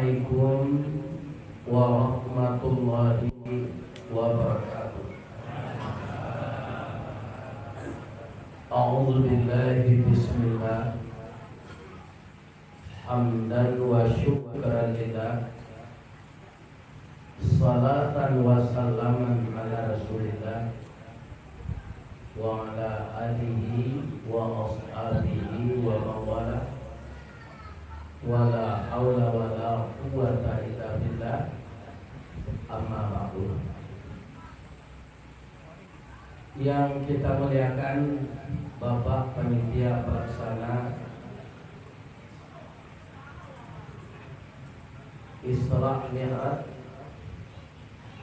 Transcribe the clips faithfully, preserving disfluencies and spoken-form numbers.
Assalamualaikum warahmatullahi wabarakatuh. A'udzu billahi, bismillah. Hamdan wa syukran lillah. Salatan wa salaman ala Rasulillah wa ala alihi wa ashabihi wa mawala. Wala haula wala quwwata illa billah. Amma ba'du. Yang kita muliakan, Bapak Panitia Pelaksana Isra Mi'raj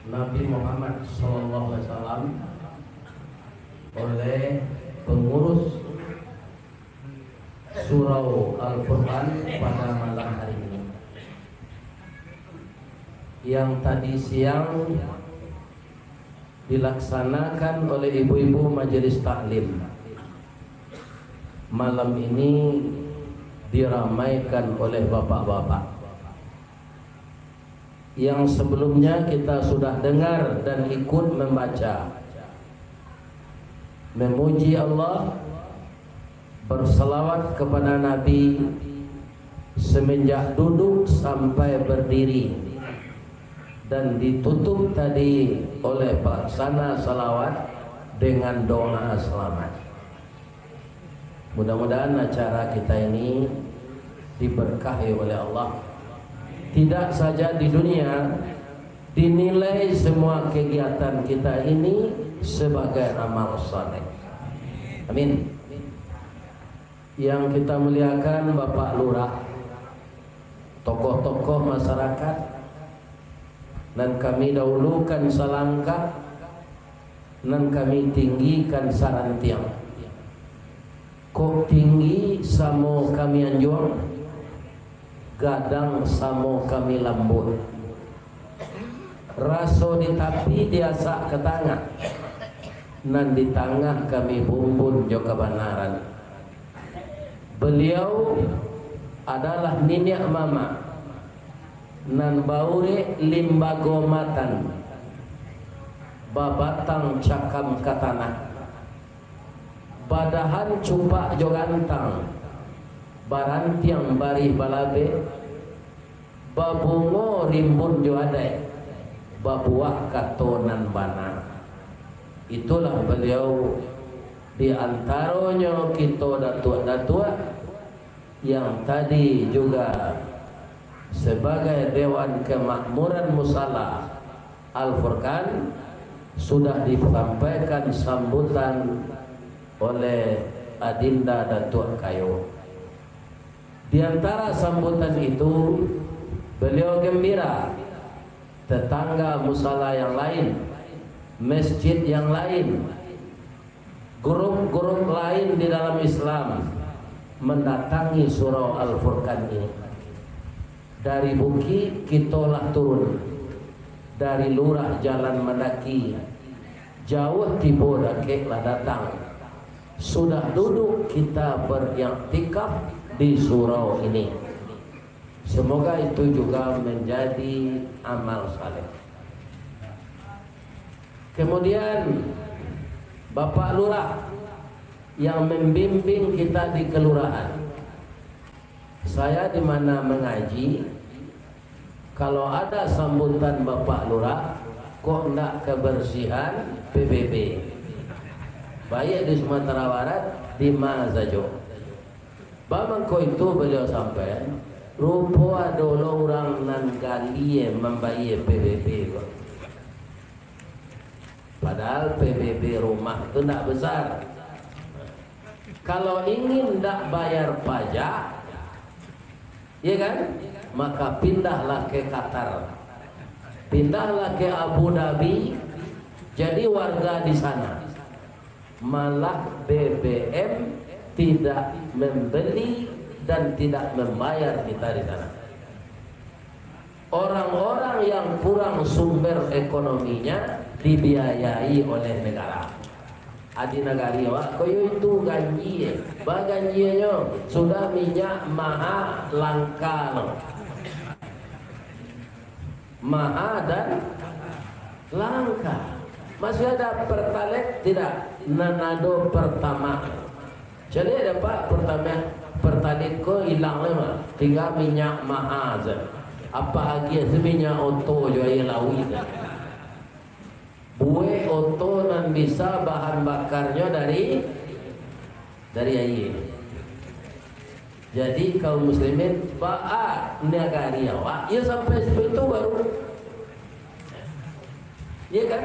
Nabi Muhammad sallallahu alaihi wasallam, oleh pengurus Surau Al-Furqan pada malam hari ini, yang tadi siang dilaksanakan oleh ibu-ibu majelis taklim. Malam ini diramaikan oleh bapak-bapak. Yang sebelumnya kita sudah dengar dan ikut membaca, memuji Allah, bersalawat kepada Nabi semenjak duduk sampai berdiri, dan ditutup tadi oleh pelaksana salawat dengan doa selamat. Mudah-mudahan acara kita ini diberkahi oleh Allah. Tidak saja di dunia, dinilai semua kegiatan kita ini sebagai amal saleh. Amin. Yang kita muliakan Bapak Lurah, tokoh-tokoh masyarakat, nan kami dahulukan salangkah, nan kami tinggikan sarantiang. Kok tinggi samo kami anjuang, gadang samo kami lambuak. Raso di tapi diasak ka tangah, nan di tangah kami bumbun jo kabanaran. Baliau adalah niniak mamak nan baurek limbago matan, babatang cakam ka tanah, badahan cupak jo gantang, barantiang barih balabeh, babungo rimbun jo adaik, babuah kato nan bana. Itulah baliau, di antaronyo kito datuak-datuak yang tadi juga sebagai Dewan Kemakmuran Musala Al-Furqan sudah disampaikan sambutan oleh Adinda Datuak Kayo. Di antara sambutan itu, beliau gembira, tetangga musala yang lain, masjid yang lain, grup-grup lain di dalam Islam mendatangi Surau Al-Furqan ini. Dari bukik kito lah turun, dari lurah jalan mandaki, jauah tibo dakek lah datang. Sudah duduk kita beriktikaf di surau ini. Semoga itu juga menjadi amal saleh. Kemudian, Bapak Lurah yang membimbing kita di kelurahan. Saya di mana mengaji, kalau ada sambutan Bapak Lurah, kok ndak kebersihan P B B. Baik di Sumatera Barat, di mana sajo. Bamangko itu beliau sampaikan, rupo ado lo urang nan galie mambayie P B B ko. Padahal P B B rumah tu ndak besar. Kalau ingin ndak bayar pajak, ya kan, maka pindahlah ke Qatar, pindahlah ke Abu Dhabi, jadi warga di sana. Malah B B M tidak membeli dan tidak membayar kita di sana. Orang-orang yang kurang sumber ekonominya dibiayai oleh negara. Adi nagari awak, koyo itu ganjie. Ba ganjienyo, sudah minyak maha langka no. Maha dan langka. Masih ada Pertalite tidak? Nan ado Pertamax. Caliak dek Apak, Pertamax, Pertalite ko ilang lai mah. Tingga minyak maha sajo. Apak agiah se minyak oto jo aia lauik. Buek oto nan bisa bahan bakarnyo dari, dari aia. Jadi, kaum muslimin, baa nagari awak, iyo sampai situ baru. Iyo kan?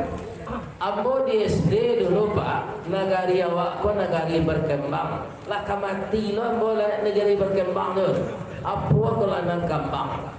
Ambo di S D dulu, Pak, nagari awak ko nagari berkembang. Lah ka mati lo ambo lah nagari berkembang tu. Apo ko lah nan kambang?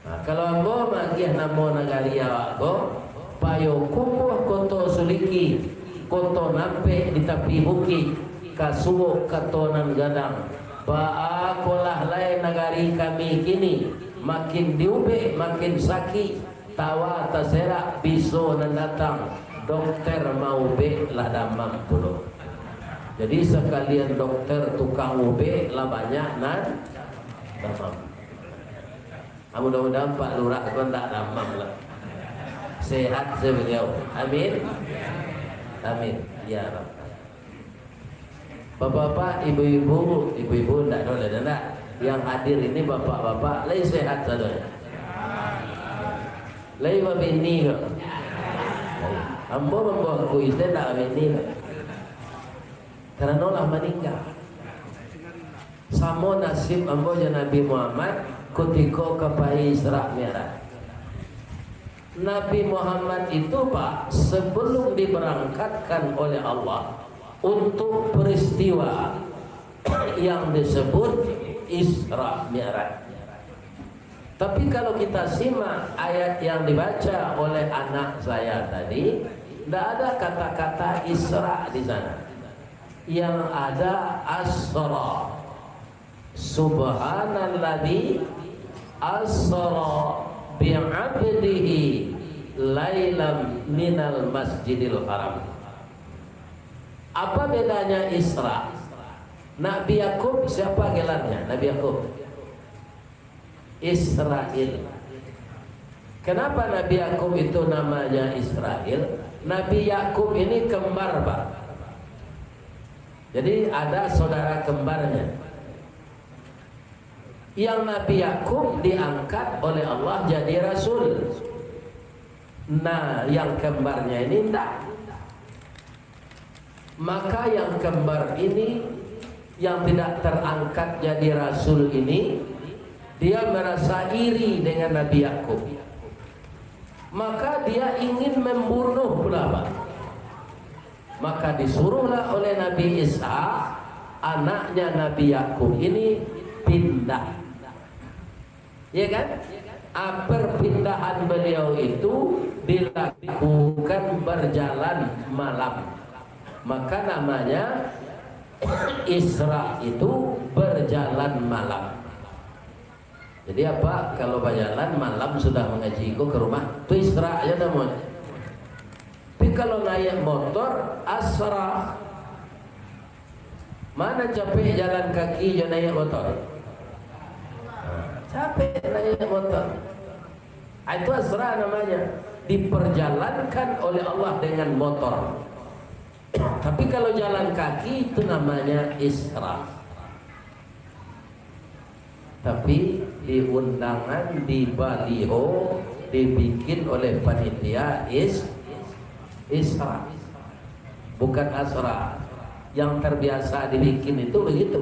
Nah, kalau ambo maagiah namo nagari awak ko, Payokumbuah Koto Suliki, koto nampek di tapi bukik, ka suok kato nan gadang. Baa kolah lai nagari kami kini, makin diubek makin sakik, tawa taserak biso nan datang, dokter maubek lah damam pulo. Jadi sakalian dokter tukang ubek lah banyak nan damam. Ah, mudah-mudahan Pak Lurah ko ndak damam lah. Sehat sajo baliau. Amin. Amin. Ya Rabb. Bapak-bapak, ibu-ibu, ibu-ibu ndak ado lah, ndak. Yang hadir ini bapak-bapak, lai sehat sadonyo. Lai babini ko. Ambo mambawa kuis, lai ndak babini ko. Karano lah maningga. Samo nasib ambo jo Nabi Muhammad kutiko ka pai Isra Mi'raj. Nabi Muhammad itu, Pak, sebelum diberangkatkan oleh Allah untuk peristiwa yang disebut Isra Mi'raj. Tapi kalau kita simak ayat yang dibaca oleh anak saya tadi, ndak ada kata-kata Isra di sana. Yang ada asra. Subhanalladzi asra bi'abdihi lailam minal masjidil haram. Apa bedanya Isra? Nabi Yakub siapa gelarnya? Nabi Yakub. Israil. Kenapa Nabi Yakub itu namanya Israil? Nabi Yakub ini kembar, Pak. Jadi ada saudara kembarnya. Yang Nabi Yakub diangkat oleh Allah jadi rasul. Nah, yang kembarnya ini enggak. Maka yang kembar ini, yang tidak terangkat jadi rasul ini, dia merasa iri dengan Nabi Yakub. Maka dia ingin membunuh pula, Pak. Maka disuruhlah oleh Nabi Ishak, anaknya Nabi Yakub ini, pindah. Ya kan? Ah, perpindahan beliau itu dilakukan berjalan malam. Maka namanya Isra itu berjalan malam. Jadi apa, kalau bajalan malam sudah mangaji ko ka rumah, tu Isra aja namanya. Tapi kalau naik motor, Asra. Mana capek jalan kaki jo naik motor? Capek naik motor. Ah, itu Asra namanya. Diperjalankan oleh Allah dengan motor. Tapi kalau jalan kaki, itu namanya Isra. Tapi di undangan, di baliho dibikin oleh panitia is-, Isra. Bukan Asra. Yang terbiasa dibikin itu begitu.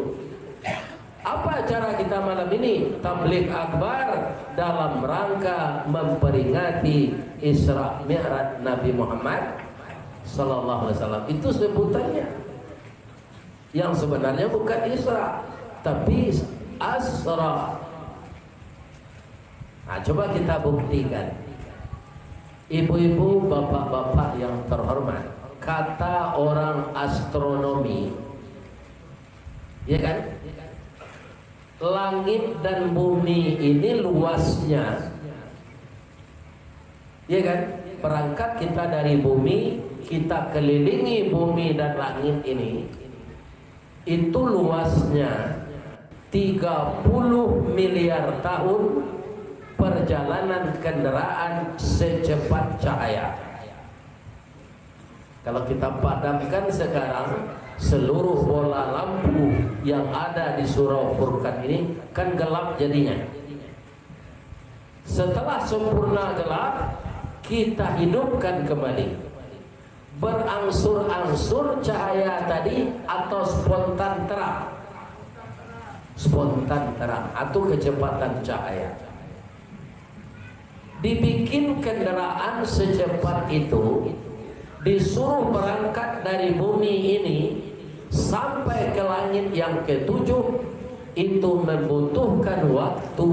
Apa acara kita malam ini? Tabligh Akbar dalam rangka memperingati Isra Mi'raj Nabi Muhammad sallallahu alaihi wasallam. Itu sebutannya. Yang sebenarnya bukan Isra, tapi Asra. Nah, coba kita buktikan. Ibu-ibu, bapak-bapak yang terhormat, kata orang astronomi, ya kan? Langit dan bumi ini luasnya, ya kan? Perangkat kita dari bumi, kita kelilingi bumi dan langit ini, itu luasnya tiga puluh miliar tahun perjalanan kendaraan secepat cahaya. Kalau kita padamkan sekarang, seluruh bola lampu yang ada di Surau Furqan ini kan gelap jadinya. Setelah sempurna gelap, kita hidupkan kembali. Berangsur-angsur cahaya tadi atau spontan terang? Spontan terang atau kecepatan cahaya. Dibikin kendaraan secepat itu, disuruh berangkat dari bumi ini sampai ke langit yang ketujuh, itu membutuhkan waktu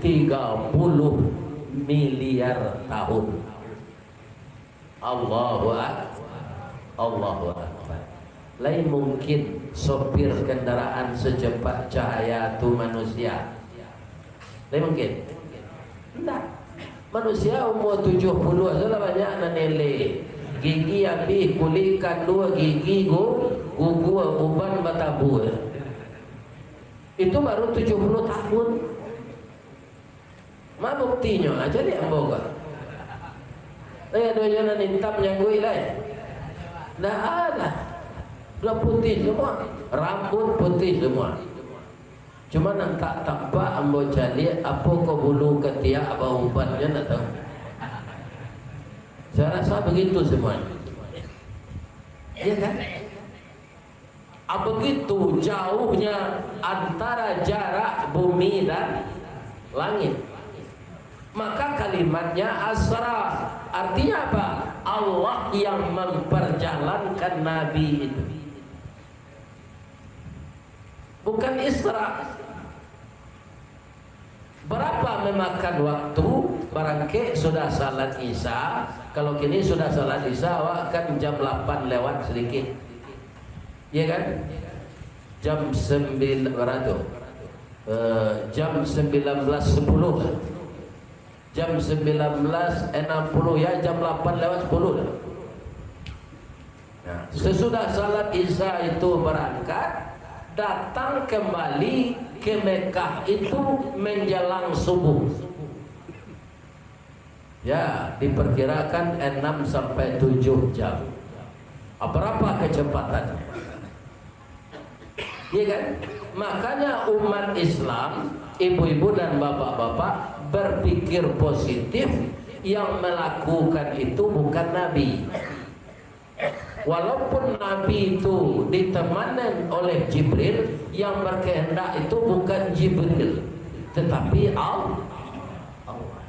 tiga puluh miliar tahun. Allahu Ak-, Allahu Akbar. Lai mungkin sopir kendaraan secepat cahaya tu manusia? Lai mungkin? Ndak. Manusia umur tujuh puluh tu lah banyak nan eleh. Gigi abih, kulik kandua, gigi gu-, gugur, uban batabua. Itu baru tujuh puluh tahun. Ma buktinyo? Ah, caliak ambo ko. Eh, ado juo nan itam jangguik lai? Ndak ado. Lah putih semua. Rambut putih semua. Cuma nan tak tampak ambo caliak, apo ko bulu katiak baubannyo, ndak tahu. Saya rasa begitu semuanya. Iya kan? Ah, begitu jauhnya antara jarak bumi dan langit. Maka kalimatnya asra, artinya apa? Allah yang memperjalankan Nabi itu. Bukan Isra. Berapa memakan waktu? Barangkek sudah salat Isya. Kalau kini sudah salat Isya, awak kan jam lapan lewat sedikit. Iya kan? Jam sembilan, berapa tu? Eh, jam sembilan belas sepuluh. Jam sembilan belas enam puluh, ya, jam lapan lewat sepuluh lah. Nah, sesudah salat Isya itu berangkat, datang kembali ke Mekah itu menjelang subuh. Ya, diperkirakan enam sampai tujuh jam. Ah, berapa kecepatannya? Iya kan? Makanya umat Islam, ibu-ibu dan bapak-bapak, berpikir positif, yang melakukan itu bukan Nabi. Walaupun Nabi itu ditemanan oleh Jibril, yang berkehendak itu bukan Jibril, tetapi Al-, Allah.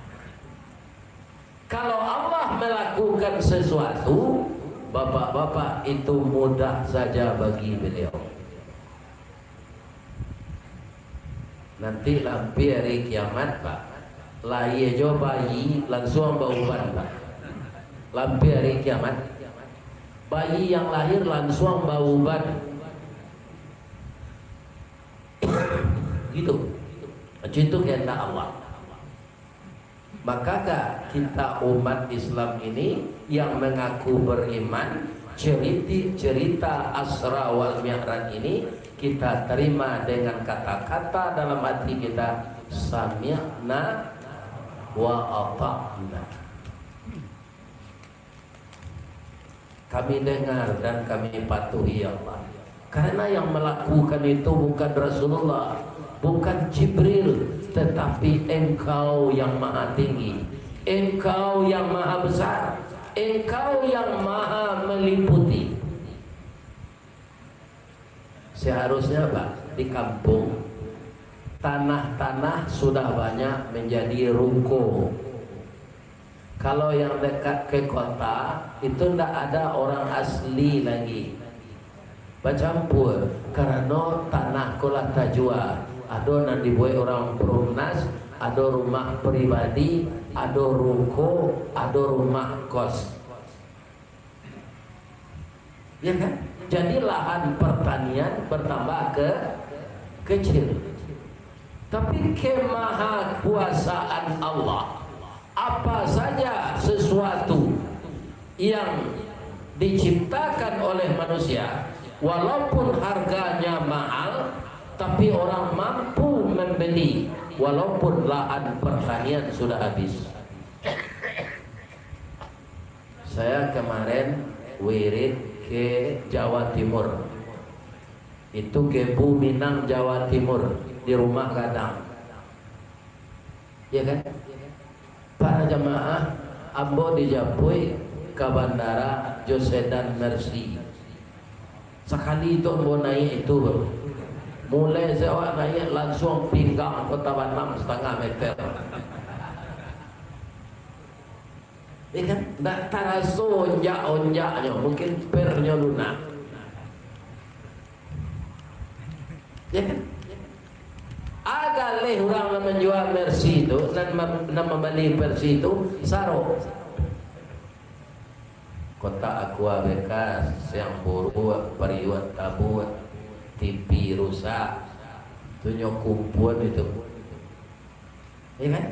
Kalau Allah melakukan sesuatu, bapak-bapak, itu mudah saja bagi beliau. Nanti lampia hari kiamat, Pak, lahia jo bayi, lansuang bauban, Pak. Lampia hari kiamat, bayi yang lahir lansuang bauban. Gitu. Macam itu kehendak Allah. Makakah kita umat Islam ini yang mengaku beriman, ceriti-, cerita Asra wal Mi'raj ini kita terima dengan kata-kata dalam hati kita, "Sami'na wa ata'na." Kami dengar dan kami patuhi, ya Allah. Karena yang melakukan itu bukan Rasulullah, bukan Jibril, tetapi Engkau yang Maha Tinggi, Engkau yang Maha Besar, Engkau yang Maha Meliputi. Seharusnya, Pak, di kampung, tanah-tanah sudah banyak menjadi ruko. Kalau yang dekat ke kota, itu ndak ada orang asli lagi. Bacampur, karano tanah ko lah tajua. Ado nan dibuek urang perumnas, ado rumah pribadi, ado ruko, ado rumah kos. Ya kan? Jadi lahan pertanian bertambah ke kecil. Tapi kemahakuasaan Allah, apa saja sesuatu yang diciptakan oleh manusia, walaupun harganya mahal, tapi orang mampu membeli, walaupun lahan pertanian sudah habis. Saya kemarin wirid ke Jawa Timur. Itu ke Buminang, Jawa Timur, di rumah gadang. Ya kan? Para jamaah, ambo dijapuik ka bandara jo sedan Mercy. Sakali tu ambo naiak itu baru. Mulai se awak naiak, lansuang pinggang ko tabanam satangah meter. Ya kan? Ndak taraso onjak-onjaknyo, mungkin pernyo lunak. Ya kan? Agaleh urang nan manjua Mercy tu, nan mem-, nan mambali Mercy tu, saro. Kotak aqua bekas, siang buruak, pariuak tabuak, T V rusak, tu nyo kumpuan itu. Ya kan?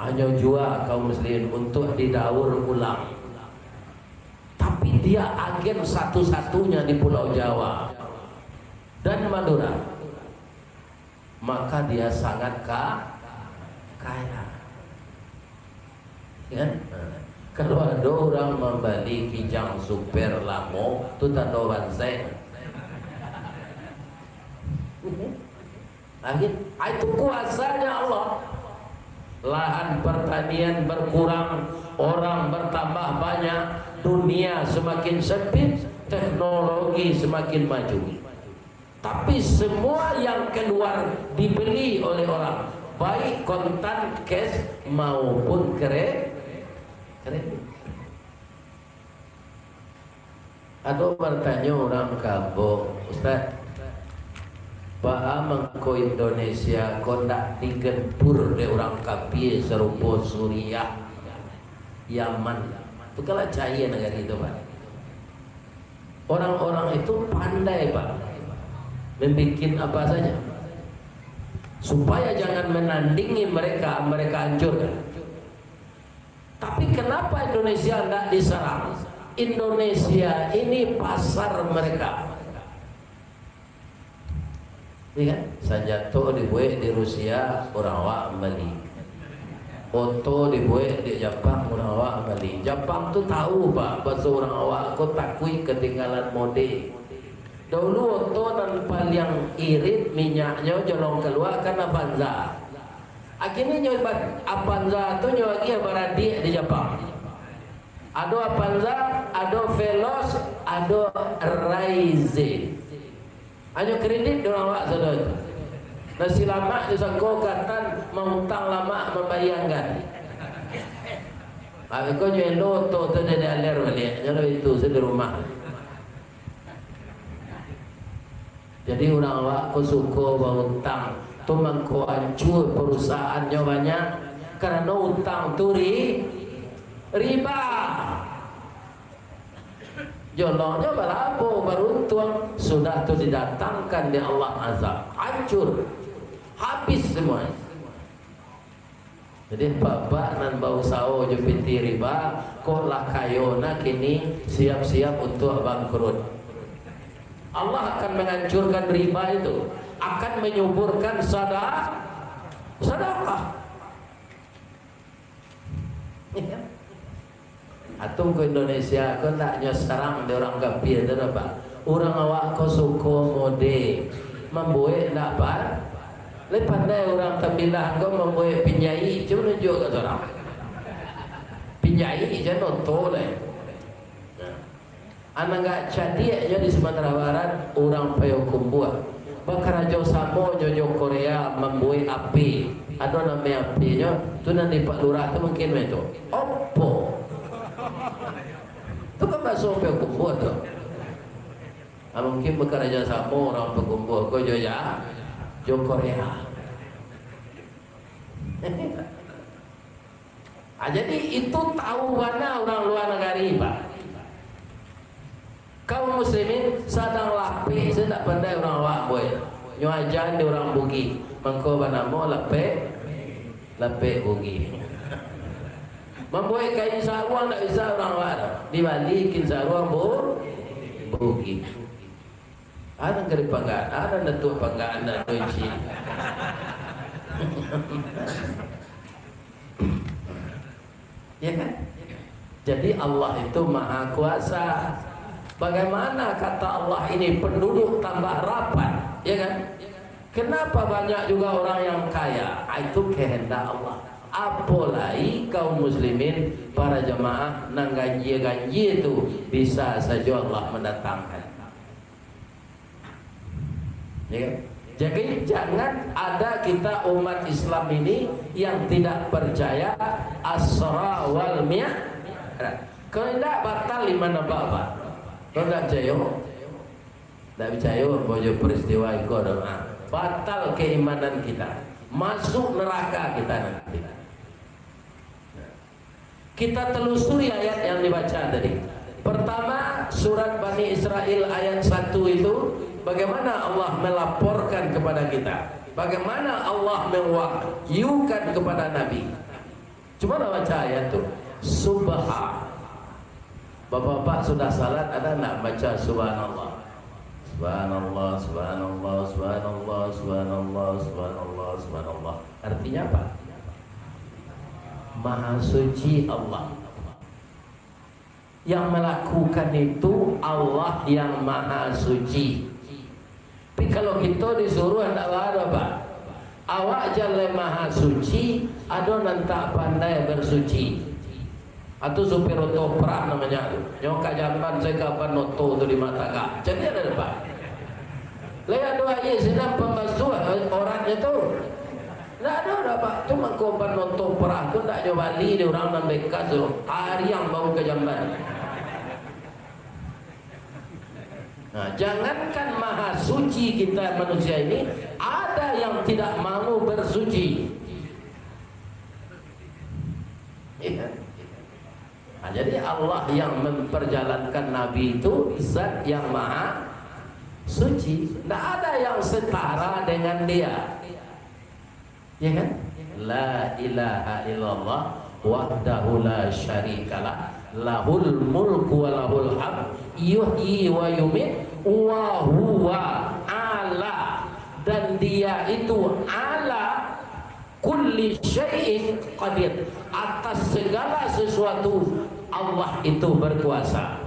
Hanyo jua kaum muslimin untuk didaur ulang. Tapi dia agen satu-satunya di Pulau Jawa dan Madura. Maka dia sangat ka-, kaya. Ya kan? Nah, kalau ado urang mambali Kijang Super lamo, tu tando bansaik. Akhir, ah, itu kuasanya Allah. Lahan pertanian berkurang, orang bertambah banyak, dunia semakin sempit, teknologi semakin maju. Tapi semua yang keluar dibeli oleh orang, baik kontan, cash, maupun kre-, kredit. Ado batanyo urang ka ambo, "Ustaz, baa mangko Indonesia ko ndak digempur dek urang kapie sarupo Suriah, Yaman?" Tu kan lah cair nagari tu, Pak. Orang-orang itu pandai, Pak, membikin apa saja. Supaya jangan menandingi mereka, mereka hancurkan. Tapi kenapa Indonesia ndak diserang? Indonesia ini pasar mereka. Iya kan? Sanjato dibuek di Rusia, urang awak mambali. Oto dibuek di Japang, urang awak mambali. Japang tu tahu, Pak, baso urang awak ko takuik katinggalan mode. Daulu oto nan paliang irit minyaknyo jolong kalua kan Avanza. Akhirnyo nyo ba-, Avanza tu nyo agiah baradiak di Japang. Ado Avanza, ado Veloz, ado Raize. Hanyo kredit dek urang awak sadono. Nasi lamak disangko katan, mautang lamak mambayangkan. Abih ko nyo elo oto tu dari aler baliak, nyo lah itu se di rumah. Jadi urang awak ko suko bautang, tu mangko ancua parusahaannyo banyak, karano utang tu ri-, riba. Jolongnyo balabo, baruntuang, sudah tu didatangkan dek Allah azab, hancur, habis semuanyo. Jadi, bapak nan bausaho jo pitih riba, kok lah kayo nah kini, siap-siap untuak bangkrut. Allah akan menghancurkan riba itu, akan menyuburkan sada-, sadakah. Atau ko Indonesia ko ndak nyo sarang dek urang kapie tu doh, Pak. Urang awak ko suko mode, mambuek ndak, Pak? Lai pandai urang Tambilang ko mambuek pinjaik, cubo nunjuak ka surang. Pinjaik jan oto lai. Nah. Anak gak cadiak jo di Sumatera Barat, urang Payokumbuah. Bakarajo samo jo, jo Korea mambuek H P. Ado namo H P-nyo, tu nan di Pak Lurah tu mungkin mah tu. Oppo. Tu kan baso Payokumbuah tu. Ah, mungkin bakarajo samo urang Payokumbuah ko jo ya, jo Korea. Ah, jadi itu tahu bana urang lua nagari, Pak. Kaum muslimin sadang lapeh, se ndak pandai urang awak buek. Nyo ajan di urang Bugih, mangko banamo lapeh, lapeh Bugih. Mambuek kain saruang ndak bisa urang awak doh. Dibali kain saruang Bu-, Bugih. Anak dari panggaan, anak datuk panggaan, anak doji. Ya kan? Jadi Allah itu maha kuasa. Bagaimana kata Allah ini penduduk tambah rapat, ya kan? Kenapa banyak juga orang yang kaya? Ah, itu kehendak Allah. Apolai kaum muslimin, para jamaah, nan ganjia-ganjia tu bisa saja Allah mendatangkan. Ya kan? Jadi, jangan ada kita umat Islam ini yang tidak percaya Isra wal Mi'raj. Kalau tidak, batal iman apa, Pak? Kalau tidak percaya, tidak percaya bahwa peristiwa itu ada, ah, batal keimanan kita. Masuk neraka kita nanti. Kita telusuri ayat yang dibaca tadi. Pertama, surat Bani Israel ayat satu itu, bagaimana Allah melaporkan kepada kita? Bagaimana Allah mewahyukan kepada Nabi? Cuba lah baca ayat tu. Subha. Bapak-bapak sudah salat, ada ndak baca subhanallah? Subhanallah, subhanallah, subhanallah, subhanallah, subhanallah, subhanallah. Artinya apa? Maha suci Allah. Yang melakukan itu Allah yang maha suci. Tapi kalau kita disuruh, ndak baa doh, Pak. Awak jan lai maha suci, ado nan tak pandai bersuci. Atau supir oto perah namanya tu. Nyo ka jamban, saya kaban oto tu di mata ka. Jadi ada, Pak. Lai ado aia sinan pambasuah, eh, oratnyo tu. Ndak ado doh, Pak. Tu mangko ban oto perah tu ndak nyo bali dek urang nan bekas tu. Ariang bawa ka jamban. Nah, jangankan maha suci kita manusia ini, ada yang tidak mau bersuci. Iya. Nah, jadi Allah yang memperjalankan Nabi itu zat yang maha suci. Tidak ada yang setara dengan dia. Ya kan? La ilaha illallah wahdahu la syarikalah, lahul mulku wa lahul hamd, yuhyi wa yumit, wa huwa ala, dan dia itu ala kulli syai'in qadir, atas segala sesuatu Allah itu berkuasa.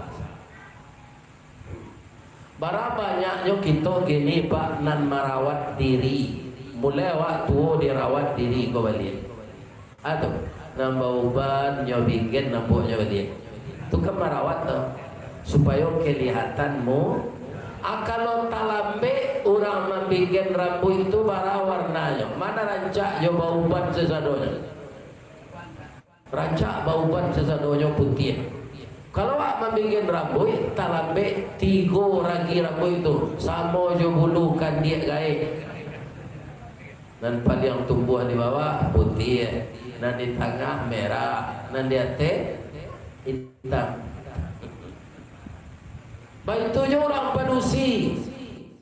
Bara banyaknyo kito kini, Pak, nan marawat diri. Mulai awak tuo dirawat diri ko baliak. Ado, nan bauban nyo bikin rambuiknyo baliak. Tu kan marawat tu, supayo kelihatan mu. Ah, kalau talambek urang mambikin rambuik tu, bara warnanyo? Mana rancak jo bauban sasadonyo? Rancak bauban sasadonyo putiah. Kalau awak mambikin rambuik, talambek tigo ragi rambuik tu, samo jo bulu kandiak gaek. Nan paliang tumbuah di bawah putiah, nan di tangah merah, nan di ateh itam. Baitu jo urang padusi.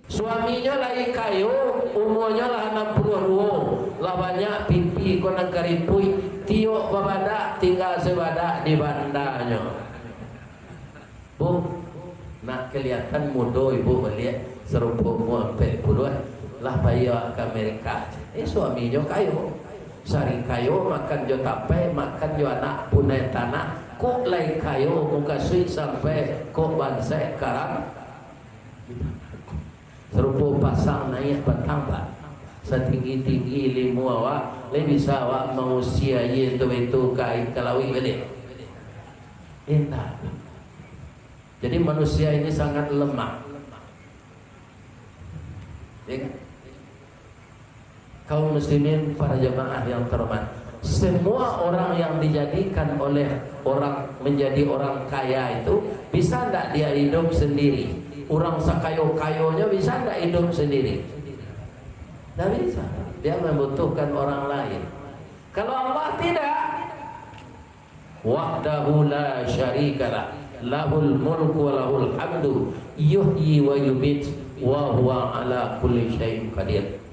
Suaminyo lai kayo, umuanyo lah anam puluah duo, lah banyak pipi ko nan karipuik, tiok babadak, tingga sabadak di bandanyo. Bu, nak kaliatan mudo ibu baliak, sarupo umua ampek puluah, lah pai awak ka Amerika. Eh, suaminyo kayo. Sari kayo, makan jo tapai, makan jo anak, punai tanah, kok lai kayo, mukasuik sampai kok bansaik karang. Sarupo pasang naiak patang, Pak. Satinggi-tinggi ilmu awak, lai bisa awak mausia aia tu baitu ka, ka lauik baliak? Indak. Jadi, manusia ini sangat lemah. Ya kan? Kaum muslimin, para jamaah yang terhormat, semua orang yang dijadikan oleh orang, menjadi orang kaya itu, bisa ndak dia hidup sendiri? Urang sakayo-kayonyo bisa ndak hidup sendiri? Ndak bisa. Dia membutuhkan orang lain. Kalau Allah tidak, wahdahu la syarikalah, lahul mulku wa lahul hamdu, yuhyi wa yumit, wa huwa ala kulli syai'in qadir.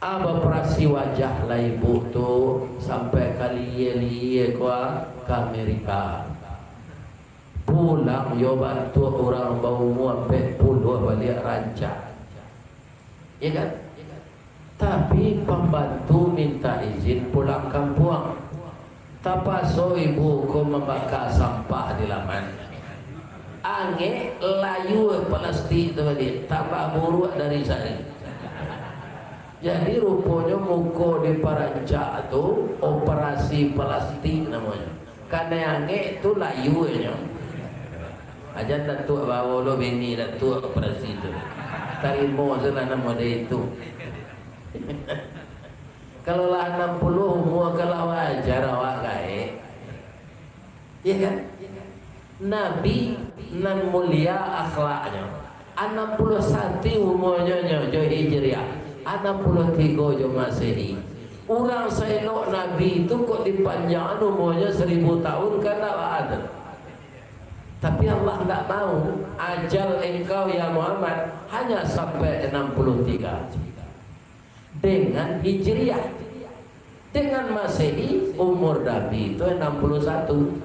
Ah, baparasi wajah lah ibu tu, sampai ka lie-lie ko, ah, ka Amerika. Pulang yo bantuak urang baumua ampek puluah baliak rancak. Ya kan? Tapi pambantu minta izin pulang kampuang. Tapaso ibu ko mambaka sampah di laman. Angek layua plastik tu baliak, tambah buruak dari sari. Jadi ruponyo muko di parancak tu operasi plastik namonyo. Kanai angek tu layuanyo. Ajan Datuak bawo lo bini Datuak operasi tu. Tarimo salah namo dari itu. Kalau lah anam puluah umua, kalau wajar awak gaek. Iya kan? Nabi nan mulia akhlaknyo, anam puluah satu umuanyo nyo jo Hijriah, anam puluah tigo jo Masehi. Urang saelok Nabi tu kok dipanjangan umuanyo saribu tahun, kan ndak baa tu? Tapi Allah ndak mau, ajal engkau, ya Muhammad, hanya sampai anam puluah tiga. Dengan Hijriah. Dengan Masehi, umur Nabi itu enam puluh satu.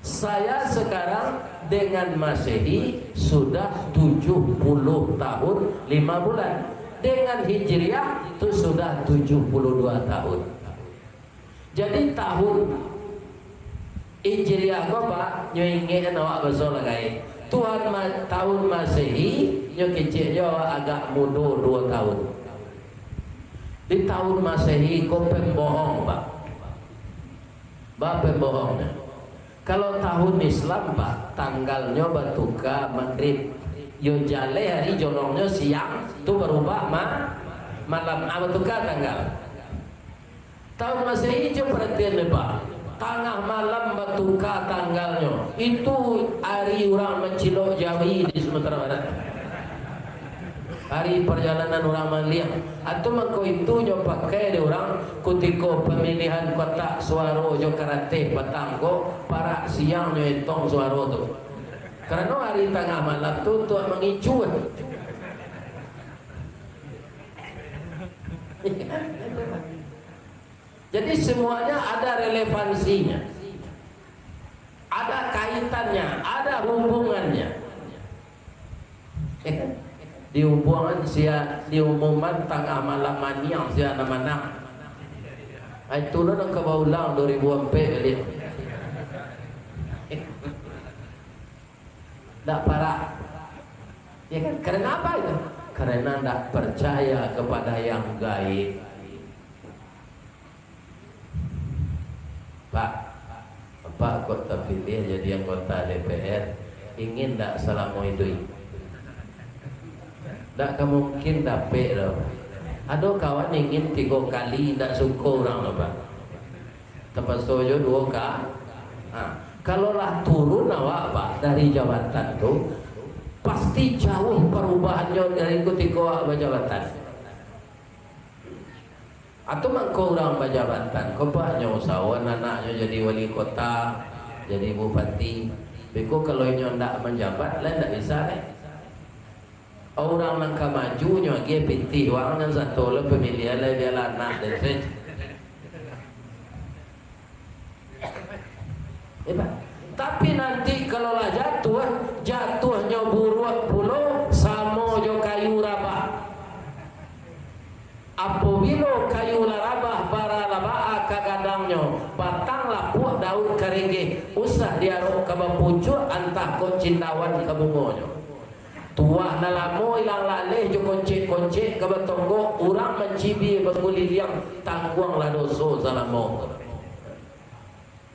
Saya sekarang dengan Masehi sudah tujuh puluh tahun lima bulan. Dengan Hijriah tu sudah tujuh puluh dua tahun. Jadi tahun Hijriah ko, Pak, nyo ingek awak baso lah gai. Tuhan ma-, tahun Masehi, nyo kecek jo awak agak mudo duo tahun. Di tahun Masehi ko pembohong, Pak. Ba pembohongnyo. Kalau tahun Islam, Pak, tanggalnyo batuka magrib. Yo jaleh ari, jolongnyo siang, tu barubah ma-, malam. Ah, batuka tanggal. Tahun Masehi, cubo paratian dek Pak. Tangah malam batuka tanggalnyo. Itu ari urang mancilok jawi di Sumatera Barat. Ari parjalanan urang maliang. Atau mangko itu nyo pakai dek urang kutiko pamilihan kotak suaro jo karateh patang ko, parak siang nyo etong suaro tu. Karano ari tangah malam tu untuak mangicuah. Jadi, semuanya ada relevansinya, ada kaitannya, ada hubungannya. Diumuman sia, diumuman tangah malam maniang sia nan manang. Ai, tu lo nan ka baulang dua ribu ampek baliak. Ndak parak. Ya kan? Karena apa itu? Karena ndak percaya kepada yang gaib. Pak, Bapak kok tapiliah jadi anggota D P R, ingin ndak salamo iduik? Ndak ka mungkin dapek doh. Ado kawan ingin tigo kali, ndak suko urang doh, Pak. Tapaso jo duo ka-, ha, kalau lah turun awak, Pak, dari jabatan tu, pasti jauah parubahannyo dari kutiko awak bajabatan. Atau mangko urang bajabatan ko, Pak, nyo usahoan anaknyo jadi wali kota, jadi bupati. Beko kalau inyo ndak manjabat, lah ndak bisa deh. Urang nan ka maju nyo agiah pitih, urang nan sato lo pamilihan, lah bialah anak den sajo. Hebat. Tapi nanti kalau lah jatuah, jatuahnyo buruak pulo, samo jo kayu rabah. Apobilo kayu lah rabah, bara lah baa ka gadangnyo, batang lapuak, daun karengeh, usah diarok ka bapucuak, antah kok cindawan ka bungonyo. Tuah nan lamo ilang laleh jo koncek-koncek ka batonggok, urang mancibia bakuliliang, tangguanglah doso salamo ko.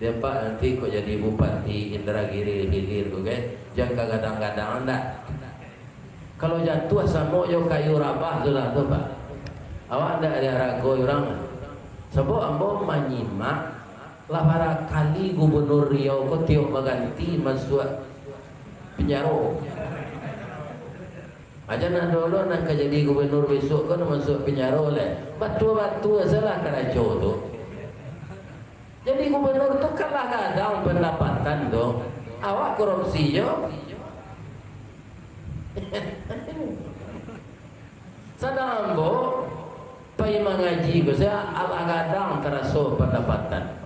Dek Pak, nanti kok jadi Bupati Indragiri Hilir ko, kan? Jan ka gadang-gadang anda. Kalau jatuah samo jo kayu rabah sudah tu, Pak. Awak ndak diharagoi urang. Sabab ambo manyimak, lah barakali Gubernur Riau ko tiok baganti masuak pinjaro. Aja nan dulu nan ka jadi gubernur besok ko nan masuak pinjaro lai. Batua-batua salah karajo tu. Jadi gubernur tu kan lah gadang pandapatan tu. Awak korupsi jo. Sadang ambo pai mangaji ko, sia alah gadang taraso pandapatan.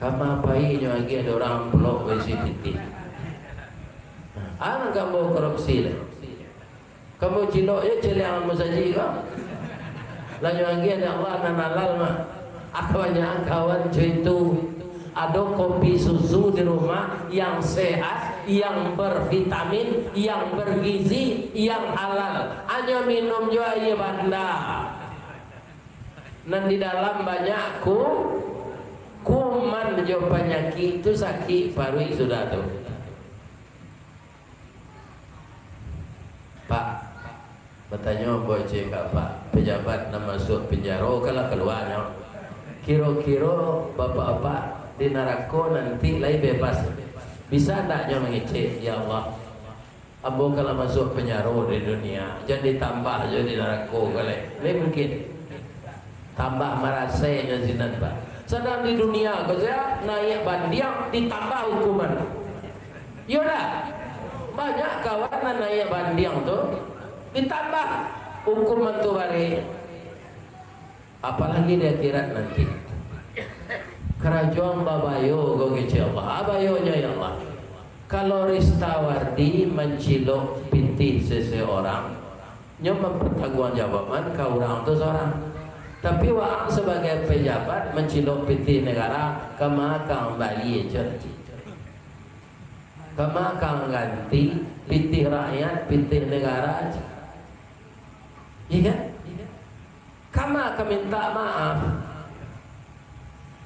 Kama pai nyo agiah dek urang amplop baisi pitih. Nah, alah ka ambo korupsi lai. Ka ambo cilok je caliang musajik ko. Lah nyo agiah dek Allah nan halal mah. Kabanyakan kawan co itu. Ado kopi susu di rumah yang sehat, yang bervitamin, yang bergizi, yang halal. Hanyo minum jo aia banda. Nan di dalam banyak ku-, kuman jo panyakik tu, sakik paruik sudah tu. Pak, batanyo ambo ciek ka Pak, pejabat nan masuak penjaro, kan lah kalua nyo. Kiro-kiro Bapak-bapak di narako nanti lai bebas, bisa ndak nyo mangecek, "Ya Allah, ambo kan lah masuak penjaro di dunia, jan ditambah jo di narako," kan lai? Lai mungkin? Tambah marasai nyo sinan, Pak. Sadang di dunia ko sajo naiak bandiang, ditambah hukuman. Iyo ndak? Banyak kawan nan naiak bandiang tu, ditambah hukuman tu barek. Apalagi di akhirat nanti. Karajo ang babayo ko kecek Allah. A bayonyo, ya Allah. Kalau Ristawardi mancilok pitih seseorang, nyo mampartanggungjawaban ka urang tu sorang. Tapi waang sabagai pejabat mancilok pitih negara, kama ka ang bali ajo nanti? Kama ka ang ganti pitih rakyat, pitih negara ajo? Iya kan? Kama ka minta maaf?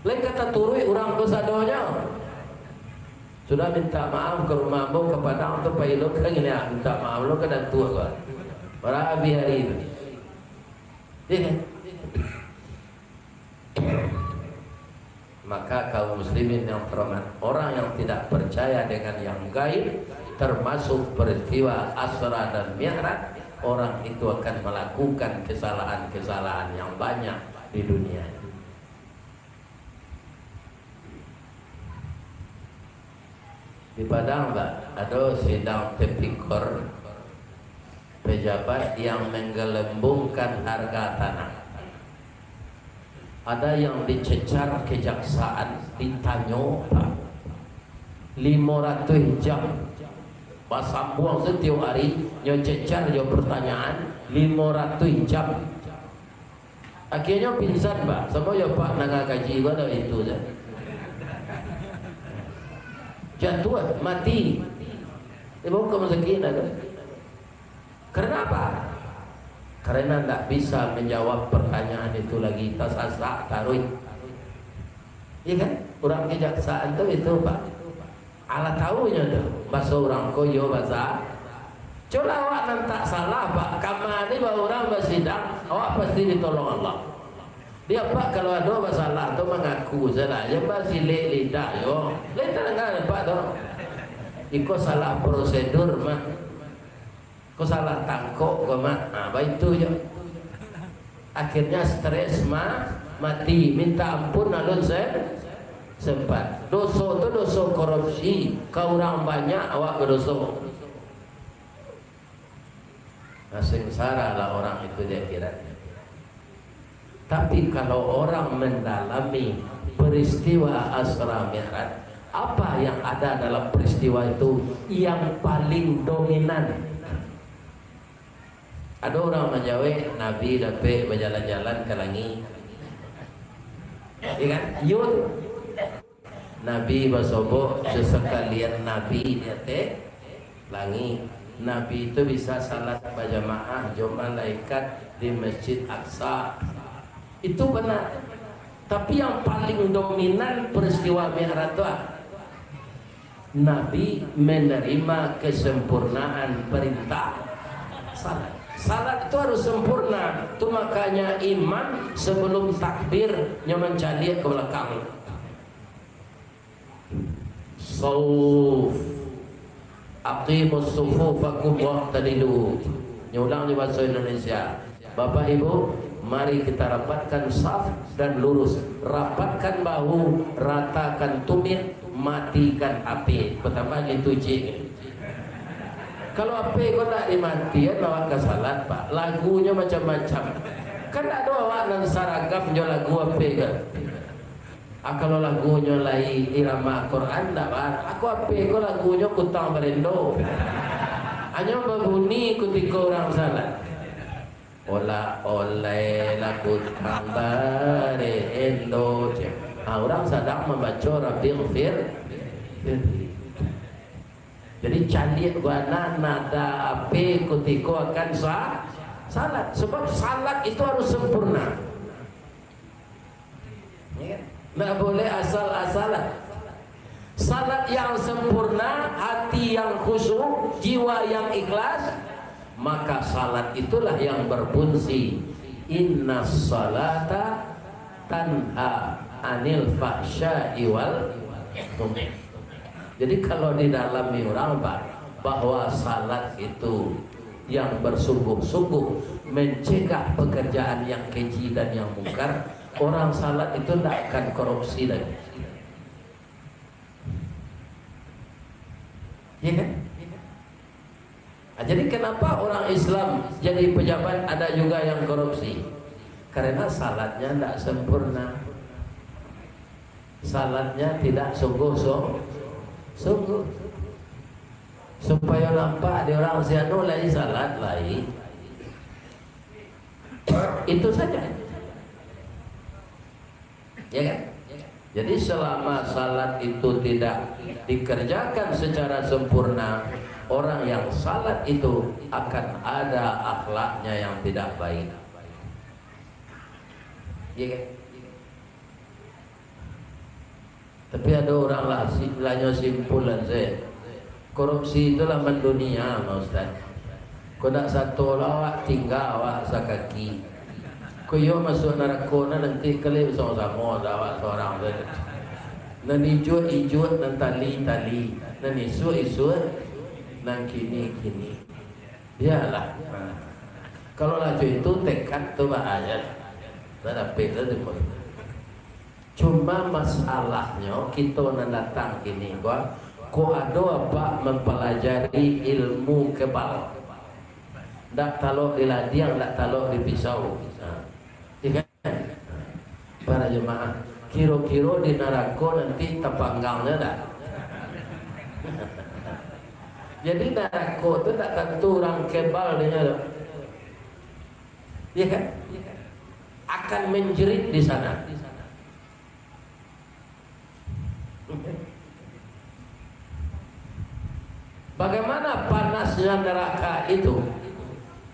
Lain ka taturuik urang ko sadonyo. Sudah minta maaf ka rumah ambo, ka Padang tu, pai lo ka ngini, minta maaf lo ka Datuak ko. Barabiah hari tu. Iya kan? Maka kaum muslimin yang terhormat, orang yang tidak percaya dengan yang gaib, termasuk peristiwa Asra dan Mi'raj, orang itu akan melakukan kesalahan-kesalahan yang banyak di dunia ini. Di Padang, Pak, ado sidang tipikor pejabat yang menggelembungkan harga tanah. Ada yang dicecar kejaksaan, ditanyo, Pak, limo ratuih jam. Basambuang satiok ari, nyo cecar jo pertanyaan, limo ratuih jam. Akhirnyo pingsan, Pak. Samo jo Pak nangah kaji ko lah itu se. Jatuah, mati. Dibawa ka rumah sakik lah tu. Karena apa? Karena ndak bisa menjawab pertanyaan itu lagi, tasasak taruih. Iya kan? Urang kejaksaan tu itu, Pak. Alah tahu nyo tu, baso urang ko iyo basa. Colah awak nan tak salah, Pak. Kama ni ba urang basidang, awak pasti ditolong Allah. Dia, Pak, kalau ado basalah tu mangaku salah, jan basilek lidah yo. Lain tadanga, Pak, tu. Iko salah prosedur mah. Ko salah tangkok ko mah. Ha, baitu jo. Akhirnya stres ma-, mati. Minta ampun alun se-, sempat. Doso tu doso korupsi. Ka urang banyak awak badoso. Nah, sengsaralah orang itu di akhiratnya. Tapi kalau orang mendalami peristiwa Asra Mi'raj, apa yang ada dalam peristiwa itu yang paling dominan? Ada orang menjawab, Nabi dapek berjalan-jalan ke langit. Iya kan? Yo tu. Nabi basobok jo sakalian Nabi di ateh langik. Nabi tu bisa salat bajamaah jo malaikat di Masjid Aqsa. Itu benar. Tapi yang paling dominan peristiwa Mi'raj tu, ah, Nabi menerima kesempurnaan perintah salat. Salat tu harus sempurna. Tu makanya imam sebelum takbir, nyo mancaliak ke belakang. Sauf. Aqimus sufufakum wa'tadilu. Nyo ulang di bahasa Indonesia. Bapak Ibu, mari kita rapatkan saf dan lurus. Rapatkan bahu, ratakan tumit, matikan H P. Pertama gitu, cik. Kalau H P ko ndak dimatian, awak ka salat, Pak. Lagunyo macam-macam. Kan ndak ado awak nan saragam jo lagu H P ko. Ah, kalau lagunyo lai irama Quran, ndak ba-, ako H P ko lagunyo Kutang Barendo. Hanyo babunyi kutiko urang salat. Olak-olai lagu tang barendo, cek. Ah, urang sadang mambaco Rabbi ghfir. Jadi, caliak bana nada ape kutiko akan sa-, salat. Sebab salat itu harus sempurna. Ya kan? Ndak boleh asal-asalan. Salat yang sempurna, hati yang khusyuk, jiwa yang ikhlas, maka salat itulah yang berfungsi. Inna salata tanha anil fahsya'i wal munkar. Jadi, kalau didalami urang, Pak, bahwa salat itu yang bersungguh-sungguh mencegah pekerjaan yang keji dan yang mungkar, orang salat itu ndak akan korupsi lagi. Ya kan? Ah, jadi, kenapa orang Islam jadi pejabat ada juga yang korupsi? Karena salatnya ndak sempurna. Salatnya tidak sungguh-sungguh. Supaya nampak di orang si anu lai salat lai. Itu saja. Ya kan? Jadi, selama salat itu tidak dikerjakan secara sempurna, orang yang salat itu akan ada akhlaknya yang tidak baik. Ya kan? Tapi ado urang lah, si-, lah nyo simpulan sajo. Korupsi tu lah mandunia, Pak Ustaz. Kok ndak sato lah awak tingga awak sakaki. Kok iyo masuak narako, nah, nanti kali basamo-samo awak surang sajo. Nan ijuik-ijuik, nan tali-tali, nan isuak-isuak, nan kini-kini. Bialah. Nah. Kalau lah cak itu, tekad tu bahaya. Lah dapek lah tu. Cuma masalahnyo, kito nan datang kini ko, kok ado apak mampalajari ilmu kebal. Ndak talok di ladiang, ndak talok di pisau. Nah, iya kan? Para jemaah, kiro-kiro di narako nanti tapanggangnyo ndak? Jadi, narako tu ndak tantu urang kebal dinyo tu. Iya kan? Akan menjerit di sana. Bagaimana panasnya neraka itu?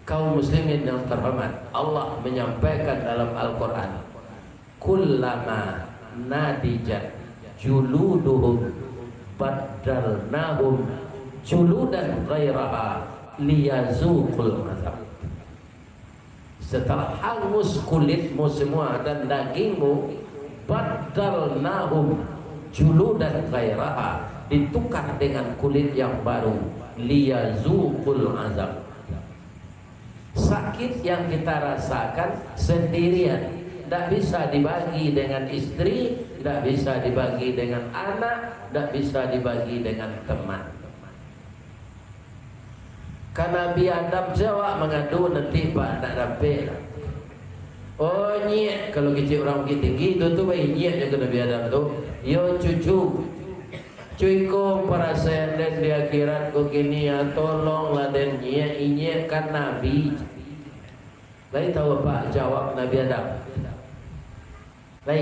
Kaum muslimin yang terhormat, Allah menyampaikan dalam Al-Quran, "Kullama nadijat juluduhum baddalnahum juludan ghairaha liyazuqul azab." Setelah hangus kulitmu semua dan dagingmu, baddalnahum juludan ghairaha, ditukar dengan kulit yang baru, liyazuqul azab. Sakit yang kita rasakan sendirian, ndak bisa dibagi dengan istri, ndak bisa dibagi dengan anak, ndak bisa dibagi dengan teman. Ka Nabi Adam se awak mangadu nanti, Pak, ndak dapek lah. Oh, nyiak, kalau kecek urang Bukittinggi, itu tu bainyiak jo ka Nabi Adam tu. Yo, cucu. Cuy ko, parasaian den di akhirat ko kini, ah, tolonglah den nyiak, inyiak kan Nabi. Lai tahu apak jawab Nabi Adam? Lai.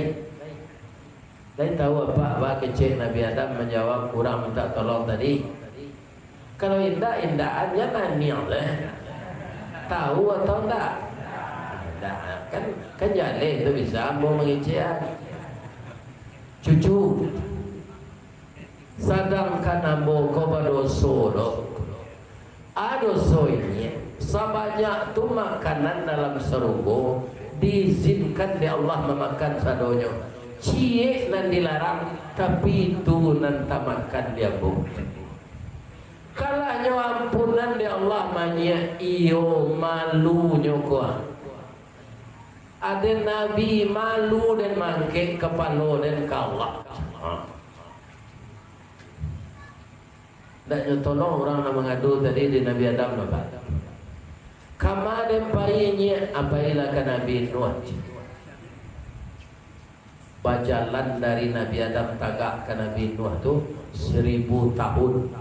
Lai tahu apak, apak kecek Nabi Adam manjawab urang minta tolong tadi? Kalau indak, indak, jan naniang deh. Tahu atau indak? Indak. Kan, kan jaleh tu bisa ambo mangecek. Cucu. Sadangkan ambo ko badoso doh. A doso inyiak, sabanyak tu makanan dalam sarugo, diizinkan dek Allah mamakan sadonyo. Ciek nan dilarang, tapi tu nan tamakan di ambo. Kalahnyo ampunan dek Allah manyiak, iyo, malunyo ko. Aden Nabi malu den maangkek kapalo den ka Allah. Ha. Ndak nyo tolong urang nan mangadu tadi di Nabi Adam, Bapak. Kama den pai nyiak, a pailah ka Nabi Nuh. Bajalan dari Nabi Adam tagak ka Nabi Nuh tu saribu tahun.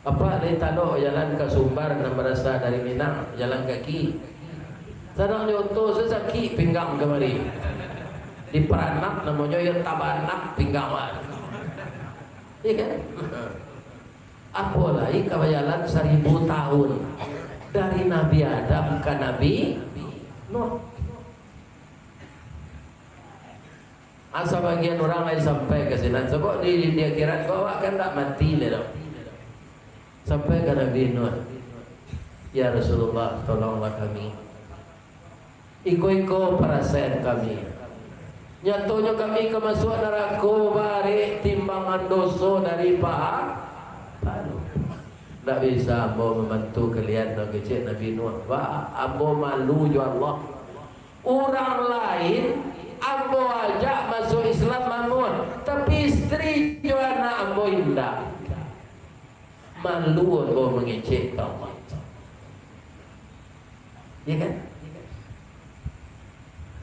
Apak lai talok jalan ka Sumbar nan barasa dari Minang, jalan kaki. Sadang nyoto se sakik pinggang kamari. Diparanak namonyo, yo tabanak pinggang, wak. Iya kan? Apo lai ka bajalan saribu tahun dari Nabi Adam ka Nabi Nuh. Ah, sabagian urang lai sampai ka sinan, sabab di, di akhirat ko awak kan ndak mati lai doh. Sampai ka Nabi Nuh, "Ya Rasulullah, tolonglah kami. Iko-iko parasaian kami. Nyatonyo kami ka masuak narako, barek timbangan doso dari paha-, pahalo." "Ndak bisa ambo mambantu kalian," nan kecek Nabi Nuh. "Ba, ambo malu jo Allah. Urang lain ambo ajak masuak Islam manuah, tapi istri jo anak ambo indak. Malu ambo mangecek ka Allah." Ya kan?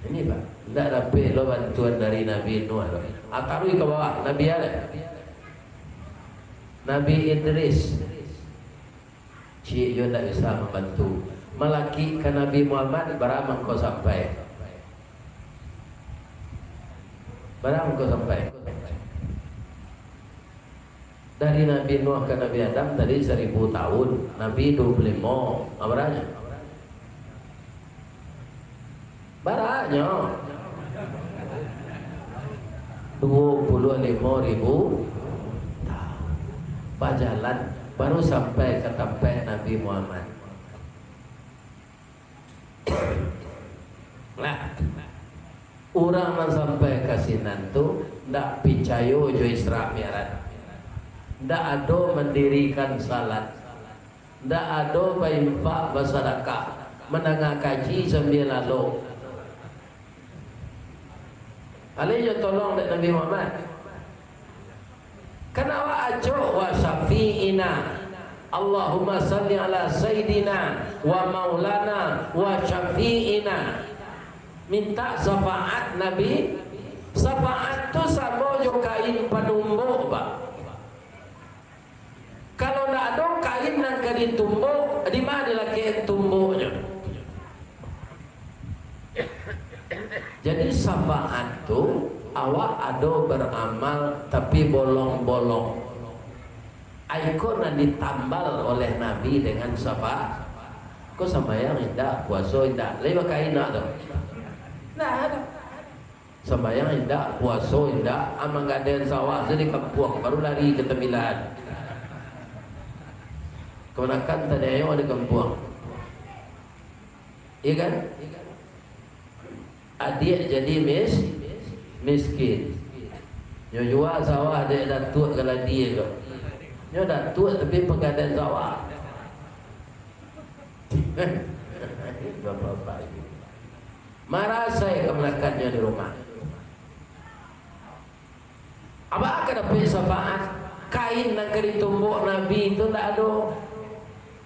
Ini, Pak, indak dapek lo bantuan dari Nabi Nuh lo. Ah, taruih ka bawah, Nabi Adam. Nabi Idris. Ciek juo ndak bisa mambantu. Malakik ka Nabi Muhammad, bara mangko sampai? Bara mangko sampai? Dari Nabi Nuh ka Nabi Adam tadi saribu tahun, Nabi duo puluah limo, ah, baranyo? Baranyo? Duo puluah limo ribu tahun. Bajalan, baru sampai ka tampek Nabi Muhammad. Nah, urang nan sampai ka sinan tu ndak picayo jo Isra Mi'raj. Ndak ado mandirikan salat. Ndak ado bainfak, basadakah, mandanga kaji sambia lalok. Alai jo tolong dek Nabi Muhammad. Kan awak acok, "Wa syafi'ina, Allahumma salli ala sayyidina wa maulana wa syafi'ina." Minta syafaat Nabi. Syafaat tu samo jo kain panumbok, Pak. Kalau ndak ado kain nan ka ditumbok, di ma dilakek tumboknyo? Jadi, syafaat tu awak ado baramal, tapi bolong-bolong. Ai ko nan ditambal oleh Nabi dengan syafaat. Ko sambayang indak, puaso indak, lai bakain nak tu? Ndak ado. Sambayang indak, puaso indak, ah, manggadaian sawah sajo di kampuang, baru lari ka tambilan. Kamanakan taniayo di kampuang. Iya kan? Adiak jadi mis-, miskin. Nyo jua sawah dek datuak galadi ko. Nyo datuak tapi panggadaian sawah. Bapak-bapak ibu. Marasai kamanakannyo di rumah. Abah ka dapek syafaat, kain nan ka ditumbok Nabi tu ndak ado.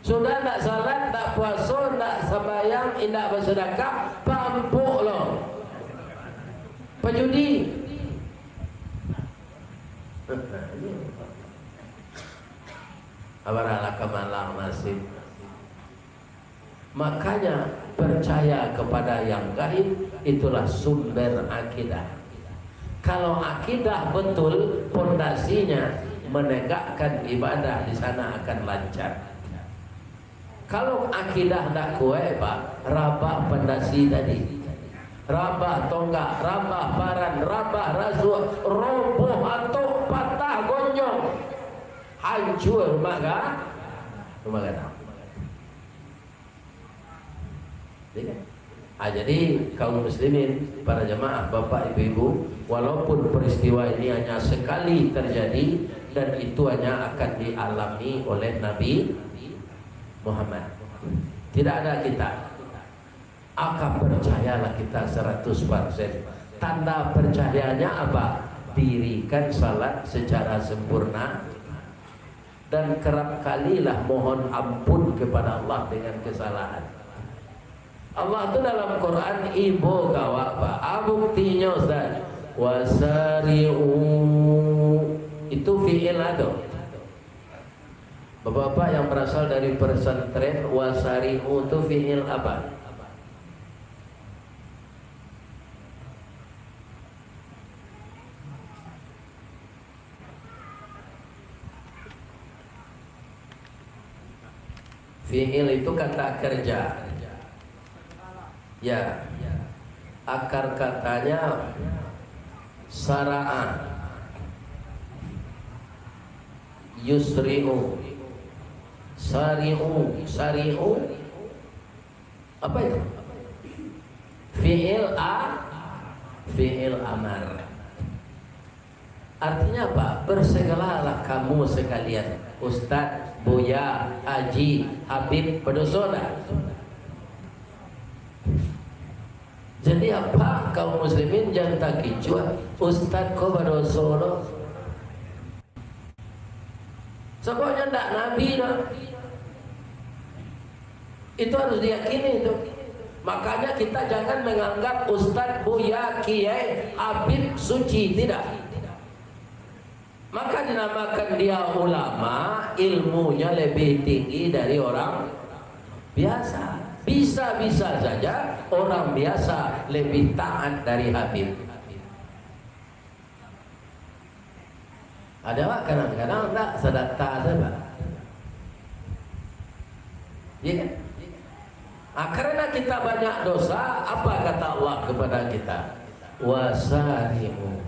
Sudah ndak salat, ndak puaso, ndak sambayang, indak basadakah, pampuk lo. Pajudi. Abaralah ka malang nasib. Makanya, percaya kepada yang gaib itulah sumber akidah. Kalau akidah betul, pondasinya menegakkan ibadah di sana akan lancar. Kalau akidah ndak kuat, Pak, rabah pondasi tadi. Rabah tonggak, rabah paran, rabah rasuah, roboh atok, patah gonjong. Hancua rumah ga-, rumah gadang. Ya kan? Ah, jadi, kaum muslimin, para jamaah, bapak, ibu-ibu, walaupun peristiwa ini hanya sekali terjadi dan itu hanya akan dialami oleh Nabi Muhammad, tidak ada kita, maka percayalah kita seratus persen. Tanda percayanya apa? Dirikan salat secara sempurna. Dan kerap kalilah mohon ampun kepada Allah dengan kesalahan. Allah tu dalam Quran ibo ka awak, Pak. Ah, buktinyo, Ustaz. Wasari'u. Itu fi'il atau? Bapak-bapak yang berasal dari pesantren, wasari'u tu fi'il apa? Fi'il itu kata kerja. Ya. Akar katanya sara'a, yusri'u, sari'u, sari'u. Apa itu? Fi'il a, fi'il amar. Artinya apa? Bersegeralah kamu sekalian, ustaz, buya, haji, habib, badoso ndak? Jadi apa, kaum muslimin, jan takicuah, ustaz ko badoso doh. Sababnyo ndak nabi doh. Itu harus diyakini itu. Makanya kita jangan menganggap ustaz, buya, kiai, habib suci, tidak. Maka dinamakan dia ulama, ilmunya lebih tinggi dari orang biasa. Bisa-bisa saja orang biasa lebih taat dari habib. Ada, Pak, kadang-kadang ndak sadakah saja, Pak. Iya kan? Ah, karena kita banyak dosa, apa kata Allah kepada kita? Wasari'u.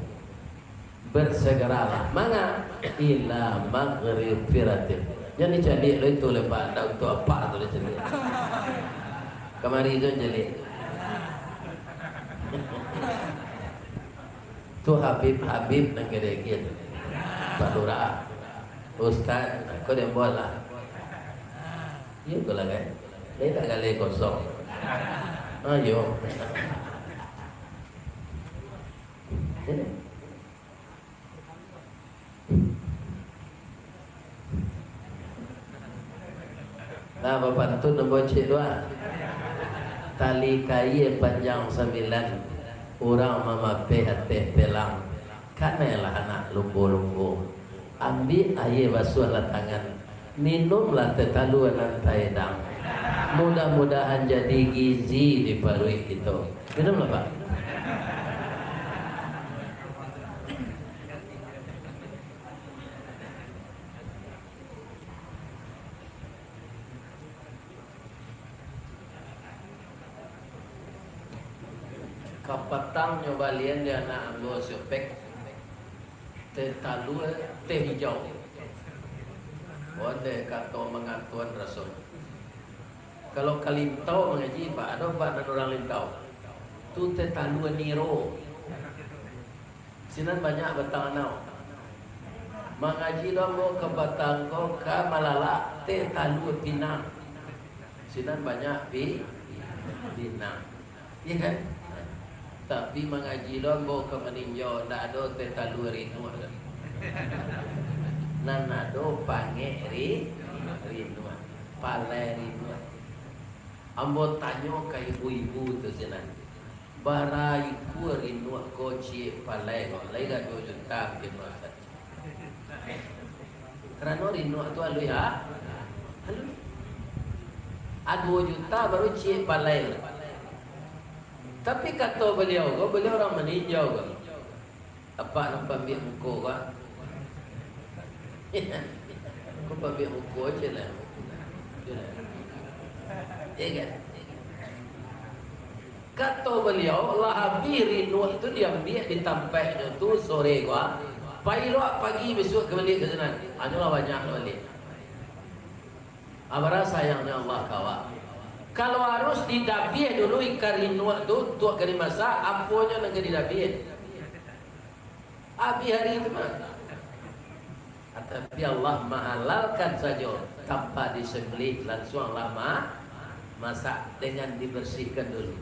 Bersegeralah. Manga? Ila maghfiratin. Jan dicaliak lo itu, lepas ndak untuk apa tu dicaliak. Kamari tu caliak. Tu habib-habib nan gadai-gadai tu. Pak Lurah, ustaz, ko den buek lah. Iyo ko lah kan. Lain tak galeh kosong. Ayo. Nah, bapantun ambo cek tu ah. Tali kaia panjang sambilan, urang mamapeh ateh pelang. Kanailah anak lumbo-lumbo. Ambiak aia basuahlah tangan. Minumlah teh talua nan taedang. Mudah-mudahan jadi gizi di paruik kito. Minumlah, Pak. Kapatangnyo balian di anak ambo si Opek, teh talua, teh hijau. Ondeh kato mangatuan rasonyo. Kalau ka Lintau mangaji, Pak, ado, Pak, nan urang Lintau. Tu teh talua niro. Sinan banyak batang anau. Mangaji lo ambo kapatang ko ka Malalak, teh talua pinang. Sinan banyak pi-, pinang. Iya kan? Tapi mangaji lo ambo ka Maninjau, ndak ado teh talua rinuak doh. Nan ado pangek ri-, rinuak, palai rinuak. Ambo tanyo ka ibu-ibu tu sinan. Bara ikua rinuak ko ciek palai ko, lai ka duo juta mungkin, Pak Ustaz. Karano rinuak tu aluih, ha? Aluih. A, duo juta baru ciek palai lah. Tapi kato baliau ko, baliau urang Maninjau ko. Apak nan pambiak muko ko, ah. Ko pambiak muko aja lah. Iyo kan? Kato baliau, lah abih rinuak tu diambiak di tampaiknyo tu sore ko, ah. Pai lo pagi bisuak ka baliak ka sinan. Hanyo lah banyak lah baliak. Abara sayangnyo Allah ka awak. Kalau harus didabiah dulu ikan rinuak tu, untuak ka dimasak, aponyo nan ka didabiah? Abih hari tu mah. Tapi Allah mahalalkan sajo, tanpa disembelih, lansuang Allah ma-, masak dengan dibersihkan dulu.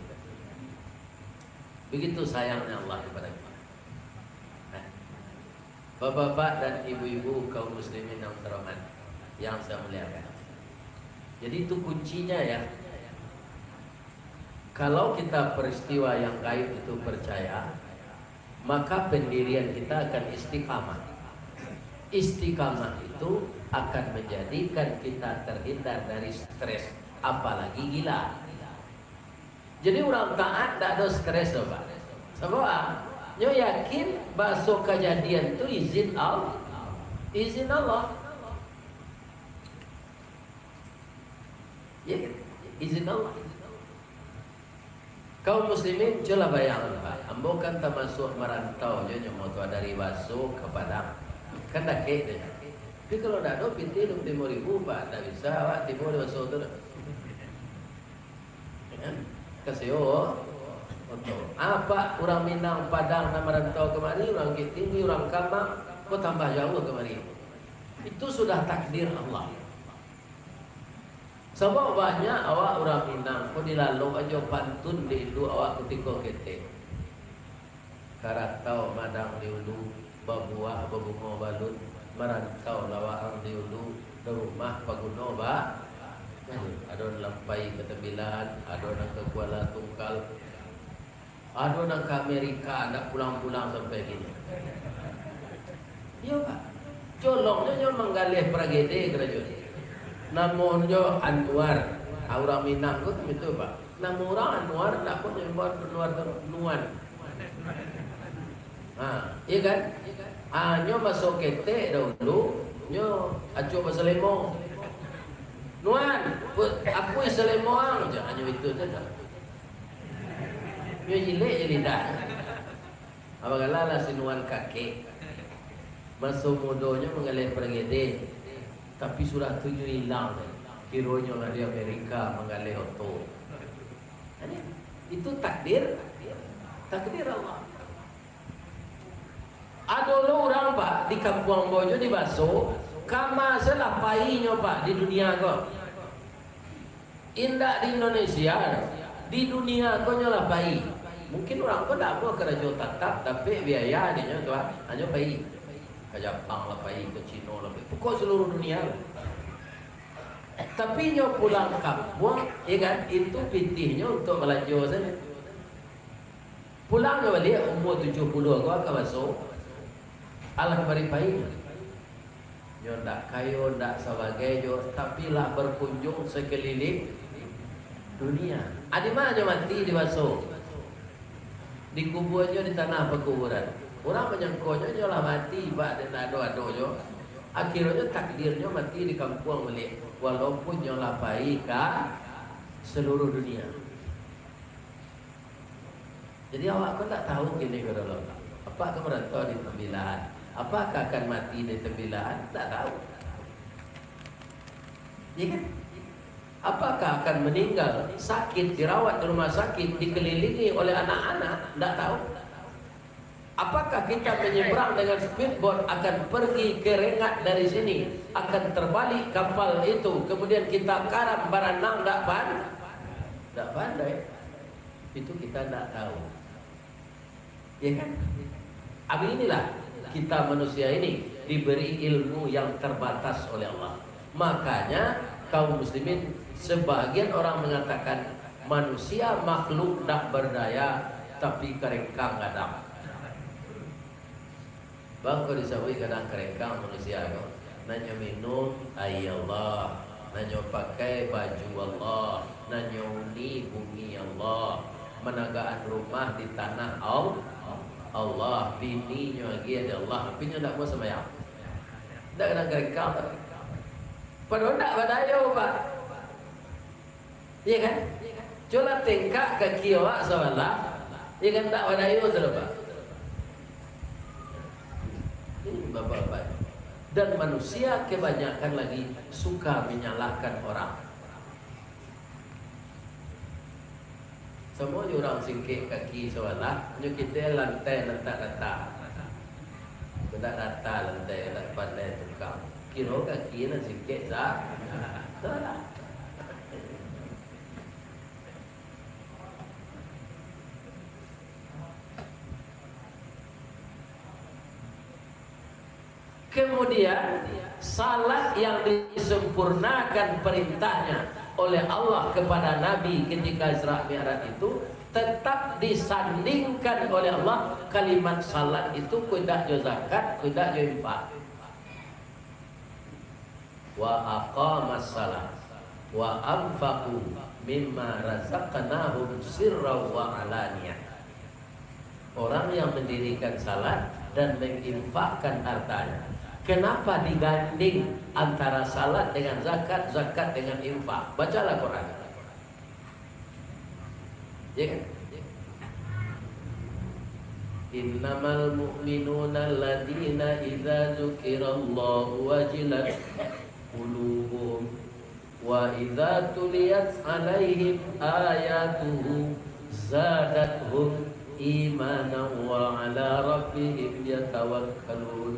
Begitu sayangnya Allah kepada kita. Nah, bapak-bapak dan ibu-ibu, kaum muslimin yang terhormat, yang saya muliakan. Jadi itu kuncinya ya. Kalau kita peristiwa yang gaib itu percaya, maka pendirian kita akan istiqamah. Istiqamah itu akan menjadikan kita terhindar dari stres, apalagi gila. Jadi urang taat ndak ado stres doh, Pak. Sabab, ah, nyo yakin baso kajadian tu izin Al-, izin Allah. Izin Allah. Kaum muslimin, cubolah bayangkan, Pak. Ambo kan tamasuak marantau jo nyo, moto dari Baso ka Padang. Kan dakek tu. Tapi kalau ndak ado pitih dua puluh limo ribu, Pak, ndak bisa awak tibo di Baso tu doh. Ya kan? Ka sewa oto. Apak urang Minang Padang nan marantau kamari, urang Bukittinggi, urang Kamang, ko tambah jauah kamari. Itu sudah takdir Allah. Sabab banyak awak urang Minang ko dilalok ajo pantun di induak awak kutiko ketek. Karatau madang di ulu, babuah babungo balun, marantau lah waang di ulu, rumah paguno ba-, balun. Ado nan pai ka Tambilahan, ado nan ka Kuala Tungkal. Ado nan ka Amerika, ndak pulang-pulang sampai kini. Iyo, Pak. Jolongnyo nyo manggaleh paragede karajo. Namonyo Anwar. Ah, urang Minang ko tu itu, Pak. Namo urang Anwar, ndak ko nyo Anwar tu, Nuan. Ha, iyo kan? Ah, nyo maso ketek dahulu, nyo acok basalemo. "Nuan, pu-, apui salemo ang," jan hanyo itu sajo. Nyo jilek jo lidah. Abagalah lah si Nuan kakek. Maso mudonyo manggaleh paragede, tapi sudah tu nyo ilang. Kironyo lah di Amerika manggaleh oto. Itu takdir, takdir Allah. Ado lo urang, Pak, di kampuang ambo jo di Baso, kama se lah painyo, Pak, di dunia ko. Indak di Indonesia, di dunia ko nyo lah pai. Mungkin urang ko ndak amuah karajo tatap, dapek biaya dek nyo tu, ah, hanyo pai. Ka Japang lah pai, ka Cino lah pai, pokok saluruah dunia lah. Tapi nyo pulang kampuang, iyo kan, itu pitihnyo untuak balanjo sajo. Pulang nyo baliak umua tujuah puluah ko ka Baso, alah bari pai. Nyo ndak kayo, ndak sabagai jo, tapi lah bakunjuang sakaliling dunia. Adi ma nyo mati di Baso? Dikubua nyo di tanah pakuburan. Urang manyangkonyo nyo lah mati, Pak, dek ndak ado-ado jo. Akhianyo takdirnyo mati di kampuang baliak, walaupun nyo lah pai ka saluruah dunia. Jadi, awak ko ndak tahu kini ko dulu. Apakah marantau di Tambilahan? Apakah akan mati di Tambilahan? Ndak tahu. Ya kan? Apakah akan meninggal, sakit, dirawat di rumah sakit, dikelilingi oleh anak-anak? Ndak tahu. Apakah kita menyeberang dengan speedboat, akan pergi ke Rengat dari sini, akan terbalik kapal itu, kemudian kita karam baranang? Ndak pan-, ndak pandai. Itu kita ndak tahu. Ya kan? Abi, inilah kita manusia ini diberi ilmu yang terbatas oleh Allah. Makanya, kaum muslimin, sebahagian orang mengatakan manusia makhluk ndak bardaya, tapi karengkang gadang. Bangko disabuik gadang karengkang manusia ko. Nan nyo minum aia Allah, nan nyo pakai baju Allah, nan nyo uni bumi Allah, managaan rumah di tanah Al-, Allah, bininyo agiah di Allah, tapi nyo ndak mau sambayang. Ndak gadang karengkang tu. Padahal ndak badayo, Pak. Iya kan? Cubolah tengkak kaki awak sabalah, iya kan, ndak badayo tu, Pak. Ini bapak-bapak. Dan manusia kebanyakan lagi suka menyalahkan orang. Samo jo urang singkek kaki sabalah, nyo kito lantai nan tak rata. Ndak rata lantai, ndak pandai tukang. Kiro kaki nan singkek sa-, sabalah. Kemudian, salat yang disempurnakan perintahnya oleh Allah kepada Nabi ketika Isra Mi'raj itu, tetap disandingkan oleh Allah kalimat salat itu kuidak jo zakat, kuidak jo infak. "Wa aqamas salah, wa anfaqu mimma razaqnahum sirran wa alaniyah." Orang yang mendirikan salat dan menginfakkan hartanya. Kenapa diganding antara salat dengan zakat, zakat dengan infak? Bacalah Quran. Ya kan? Innamal mu'minuna alladzina idza dzukirallahu wajilat qulubuhum wa idza tuliyat 'alaihim ayatuhu zadathum imanan wa 'ala rabbihim yatawakkalun.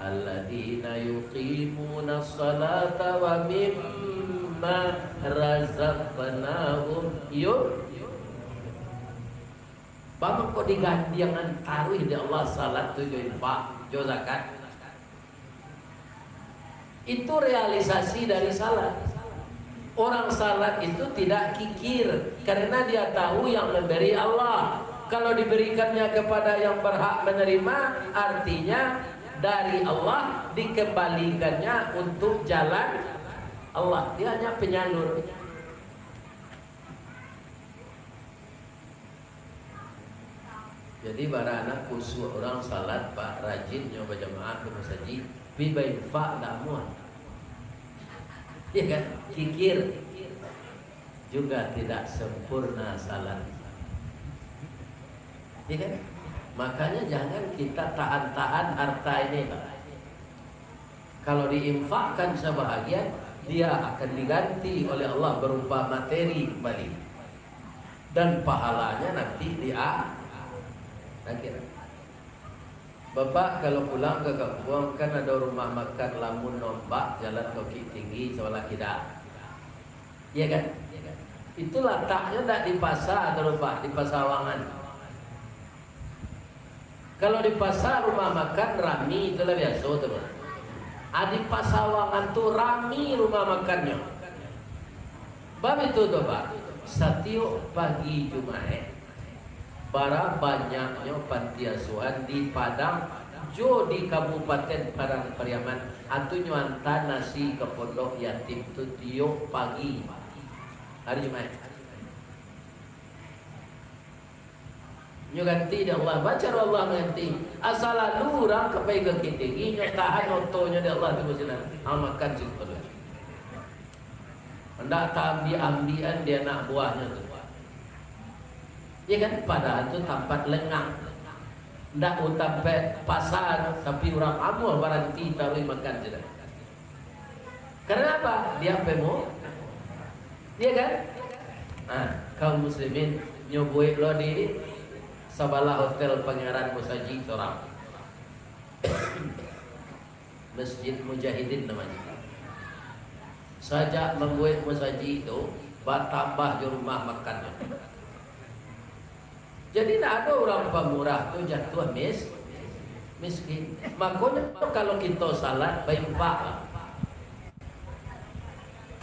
Alladzina yuqimunas salata wa mimma razaqnahum yun-, Baa mangko digantiangan taruih dek Allah salat tu jo infak, jo zakat? Itu realisasi dari salat. Orang salat itu tidak kikir, karena dia tahu yang memberi Allah. Kalau diberikannya kepada yang berhak menerima, artinya dari Allah dikembalikannya untuk jalan Allah. Dia hanya penyalur. Jadi, bara anak khusyuk urang salat, Pak, rajin nyo bajamaah ka masajid, tapi bainfak ndak amuah. Ya kan? Kikir. Juga tidak sempurna salat. Ya kan? Makanya jangan kita tahan-tahan harta ini, Pak. Kalau diinfakkan sabahagian, dia akan diganti oleh Allah berupa materi kembali. Dan pahalanya nanti di a-, akhirat. Bapak kalau pulang ka kampuang, kan ado rumah makan Lamun Ombak, Jalan Bukik Tinggi, sabalah kida. Iya kan? Itu lataknyo ndak di pasa tu, Pak, di pasawangan. Kalau di pasa rumah makan rami, itulah biaso tu, Pak. Ah, di pasawangan tu rami rumah makannyo. Bab itu tu, Pak, satiok pagi Jumaik, bara banyaknyo panti asuhan di Padang, jo di Kabupaten Padang Pariaman, atu nyo anta nasi ka pondok yatim tu tiok pagi, Pak. Hari Jumaik. Nyo ganti dek Allah, baco Allah mangganti. Asa lalu urang ka pai ka Bukik Tinggi, nyo tahan otonyo dek Allah tu sinan. Ah, makan situ dulu. Ndak taambiak-ambiakan di anak buahnyo tu. Ya kan? Padahal tu tampat lengang. Ndak tampek pasa, tapi urang amuah baranti taruih makan situ. Karena apa? Dia pemo-, dia kan? Nah, kaum muslimin, nyo buek lo di sabalah hotel Pangeran Musajik sorang. Masjid Mujahidin namanya. Sajak mambuek musajik tu, batambah jo rumah makannyo. Jadi, ndak ado urang pamurah tu jatuah mis-, miskin. Makonyo, kalau kito salat, bainfaklah.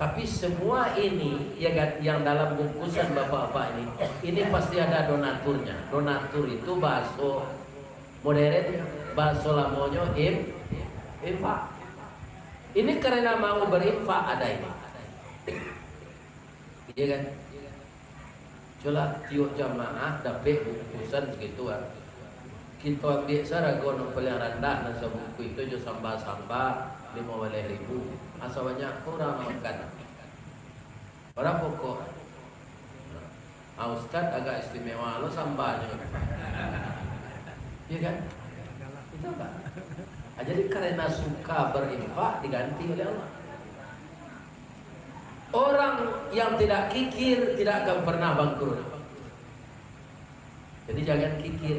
Tapi semua ini, ya kan, yang dalam bungkusan bapak-bapak ini, ini pasti ada donaturnya. Donatur itu bahaso modern, bahaso lamonyo im-, infak. Ini karena mau berinfak ada ini. Iya kan? Colah tiok jamaah dapek bungkusan sagitu, ah. Kito ambiak sarago nan paliang randah, nan sabungkuih tu jo samba-samba, limo baleh ribu. Asa banyak ko urang makan. Bara pokok? Ah, Ustaz agak istimewa lo sambanyo. Iya kan? Itu, Pak. Ah, jadi karena suka berinfak diganti oleh Allah. Orang yang tidak kikir tidak akan pernah bangkrut. Jadi jangan kikir.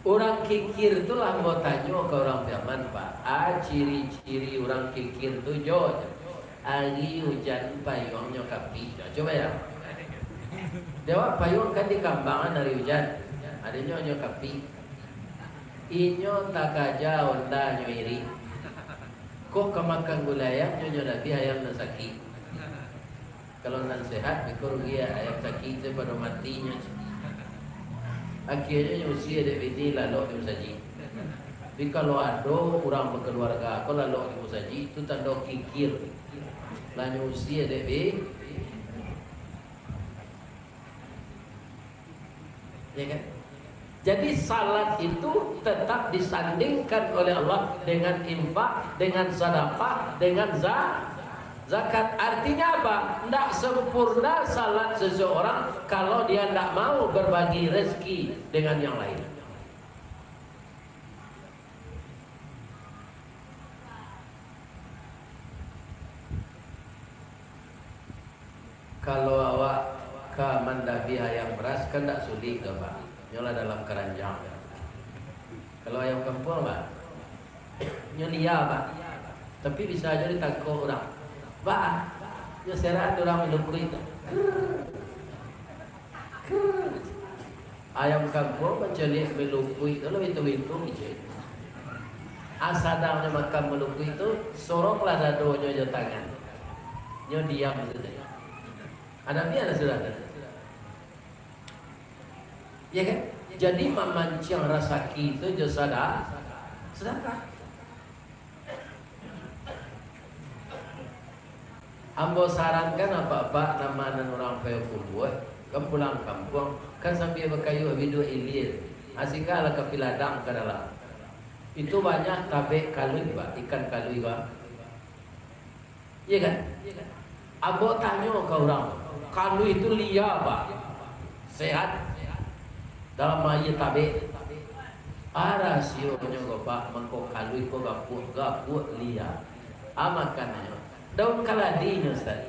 Urang kikir tu lah ambo tanyo ka urang Piaman, Pak. Ah, ciri-ciri urang kikir tu jo, ari ujan payuangnyo kapik. Coba ya. Dek awak payuang kan dikambangan ari ujan. Adonyo nyo kapik. Inyo takaja ondanyo irik. Kok ka makan gulai ayam, nyo, nyo dabiah ayam nan sakik. Kalau nan sehat, beko rugi ayam sakik, tu pado matinyo. Akhianyo nyo usia dek bini lalok di musajik. Tapi kalau ado urang bakaluarga ko lalok di musajik, tu tando kikir. Lah nyo usia dek bi-, Ya kan? Jadi salat itu tetap disandingkan oleh Allah dengan infak, dengan sadakah, dengan za-, Zakat artinya apa? Ndak sempurna salat seseorang kalau dia ndak mau berbagi rezeki dengan yang lain. Kalau awak ka mandabiah ayam beras, kan ndak sulik tu, Pak. Nyo lah dalam karanjang. Kalau ayam kampuang, Pak, nyo lia, Pak. Tapi bisa aja ditangkok urang. Pak, nyo serak urang malukuik tu. Ayam kampuang mancaliak malukuik tu lah, bintung-bintung je. Asadang nyo makan malukuik tu, soronglah dadonyo jo tangan. Nyo diam tu. Ado bialah sudah tu. Ya kan? Jadi mamanciang rasaki tu jo sada-, sadakah. Ambo sarankan apak-apak nan ma nan urang Payokumbuah, kan pulang kampuang, kan sambia bakayuah biduak ilia, ha, singgahlah ka Piladang ka dalam. Itu banyak tabek kaluih, Pak, ikan kaluih, Pak. Iya kan? Ambo tanyo ka urang, kaluih tu lia, Pak? Sehat? Dalam aia tabek? Ah, rasionyo ko, Pak, mangko kaluih ko gapuak, gapuak lia. Ah, makannyo daun kaladinyo, Ustaz.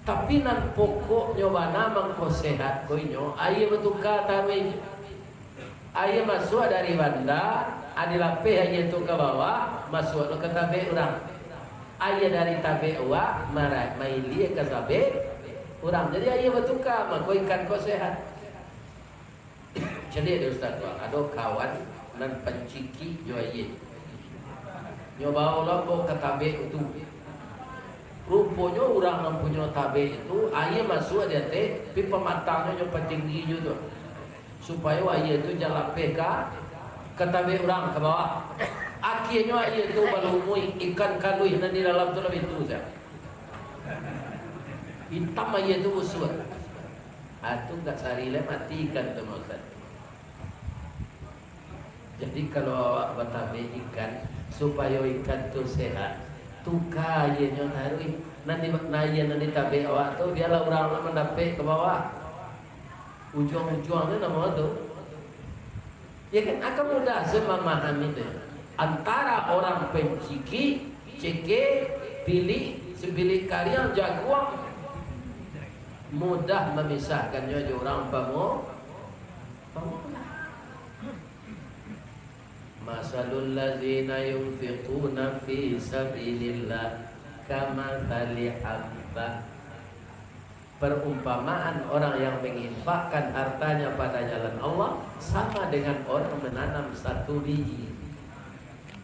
Tapi nan pokoknyo bana mangko sehat ko inyo, aia batuka taruih. Aia masuak dari banda, ah, dilapeh aia tu ka bawah, masuak lo ka tabek urang. Aia dari tabek awak, mara-, mailia ka tabek urang. Jadi aia batuka, mako ikan ko sehat. Caliak dek Ustaz tu, ado kawan nan pancikik jo aia. Nyo bawo lo ambo ka tabek tu. Ruponyo urang nan punyo tabek tu, aia masuak di ateh, pi pamatangnyo nyo patinggi jo tu. Supayo aia tu jan lapeh ka, ka tabek urang ka bawah. Akhianyo aia tu balumuik, ikan kaluih nan di dalam tu lah baitu sajo. Itam aia tu busuak. Ah, tu agak sari lai mati ikan tu, Ustaz. Jadi, kalau awak batabek ikan, supayo ikan tu sehat, tuka aianyo taruih. Nan di, nan aia nan ditabek awak tu, bialah urang lah mandapek ka bawah. Ujuang-ujuang tu namo tu. Ya kan, akan mudah se mamahami tu. Antara orang pancikik, cekek, pilik, sapilik kariang, jaguang, mudah mamisahkannyo jo urang pamo-, pamurah. Masalul ladzina yunfiquna fi sabilillah kamatsali habbah. Perumpamaan orang yang menginfakkan hartanya pada jalan Allah sama dengan orang menanam satu biji.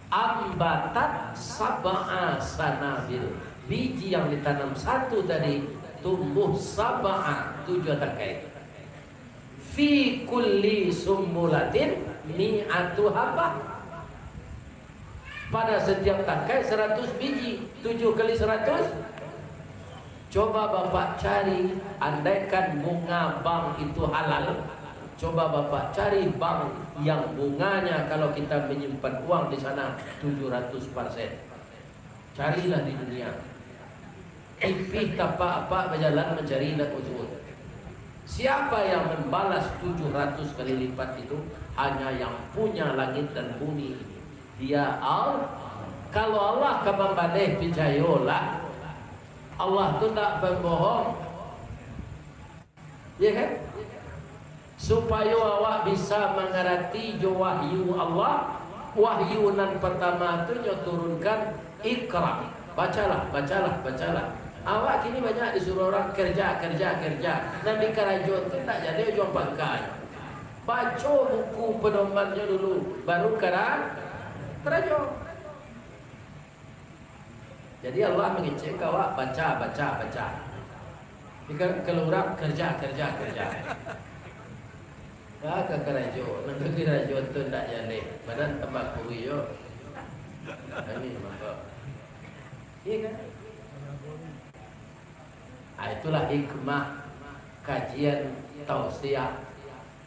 Ambatat sab'a sanabil. Biji yang ditanam satu tadi tumbuh sab'a, tujuah tangkai. Fi kulli sumbulatin mi'atu habbah. Pada setiap tangkai saratus biji, tujuh kali saratus. Coba Bapak cari, andaikan bunga bank itu halal, coba Bapak cari bank yang bunganya kalau kita menyimpan uang di sana tujuh ratus persen. Carilah di dunia. Pipih tapak apak bajalan mancari indak bajuo. Siapa yang membalas tujuh ratus kali lipat itu? Hanya yang punya langit dan bumi ini. Dia Allah. Kalau Allah ka mambaleh, picayolah. Allah tu tak pembohong. Ya kan? Supayo awak bisa mangarati jo wahyu Allah, wahyu nan partama tu nyo turunkan, "Iqra." Bacalah, bacalah, bacalah. Awak kini banyak disuruah urang kerja, kerja, kerja. Nan dikarajo tu ndak jadi ujuang pangka. Baco buku pedomannyo dulu, baru kara-, karajo. Jadi Allah mangecek ka awak, baca, baca, baca. Jika kalau urang kerja, kerja, kerja. Ka, ka karajo, nan ka karajo tu ndak jaleh, badan tambah kuruih yo. Ini mangko. Iya kan? Ah, itulah hikmah kajian tausiah,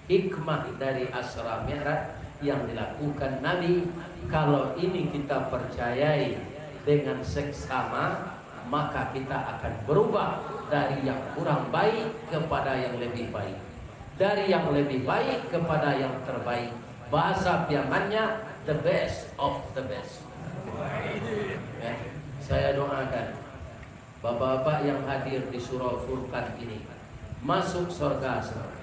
hikmah dari Asra Mi'raj yang dilakukan Nabi. Kalau ini kita percayai, dengan seksama, maka kita akan berubah dari yang kurang baik kepada yang lebih baik, dari yang lebih baik kepada yang terbaik. Bahasa Piamannya, the best of the best. Ya, saya doakan bapak-bapak yang hadir di Surau Furqan ini masuk surga semua.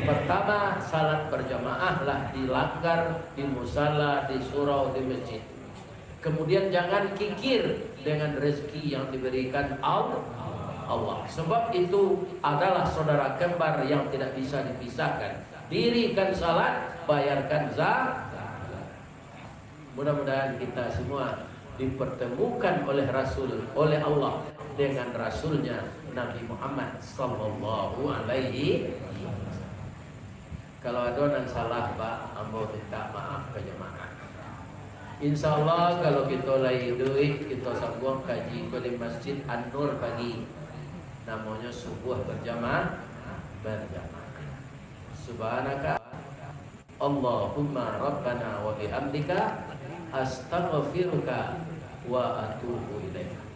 Pertama, salat berjamaah lah di langgar, di musala, di surau, di masjid. Kemudian jangan kikir dengan rezeki yang diberikan Al-, Allah. Sebab itu adalah saudara kembar yang tidak bisa dipisahkan. Dirikan salat, bayarkan zakat. Mudah-mudahan kita semua dipertemukan oleh Rasul, oleh Allah dengan Rasulnya Nabi Muhammad sallallahu alaihi wasallam. Kalau ado nan salah, Pak, ambo minta maaf ka jamaah. Insya Allah, kalau kito lai iduik, kito sambuang kaji ko di Masjid An-Nur pagi. Namonyo subuh berjamaah, berjamaah. Subhanaka Allahumma Rabbana wa bihamdika, astaghfiruka wa atubu ilaika.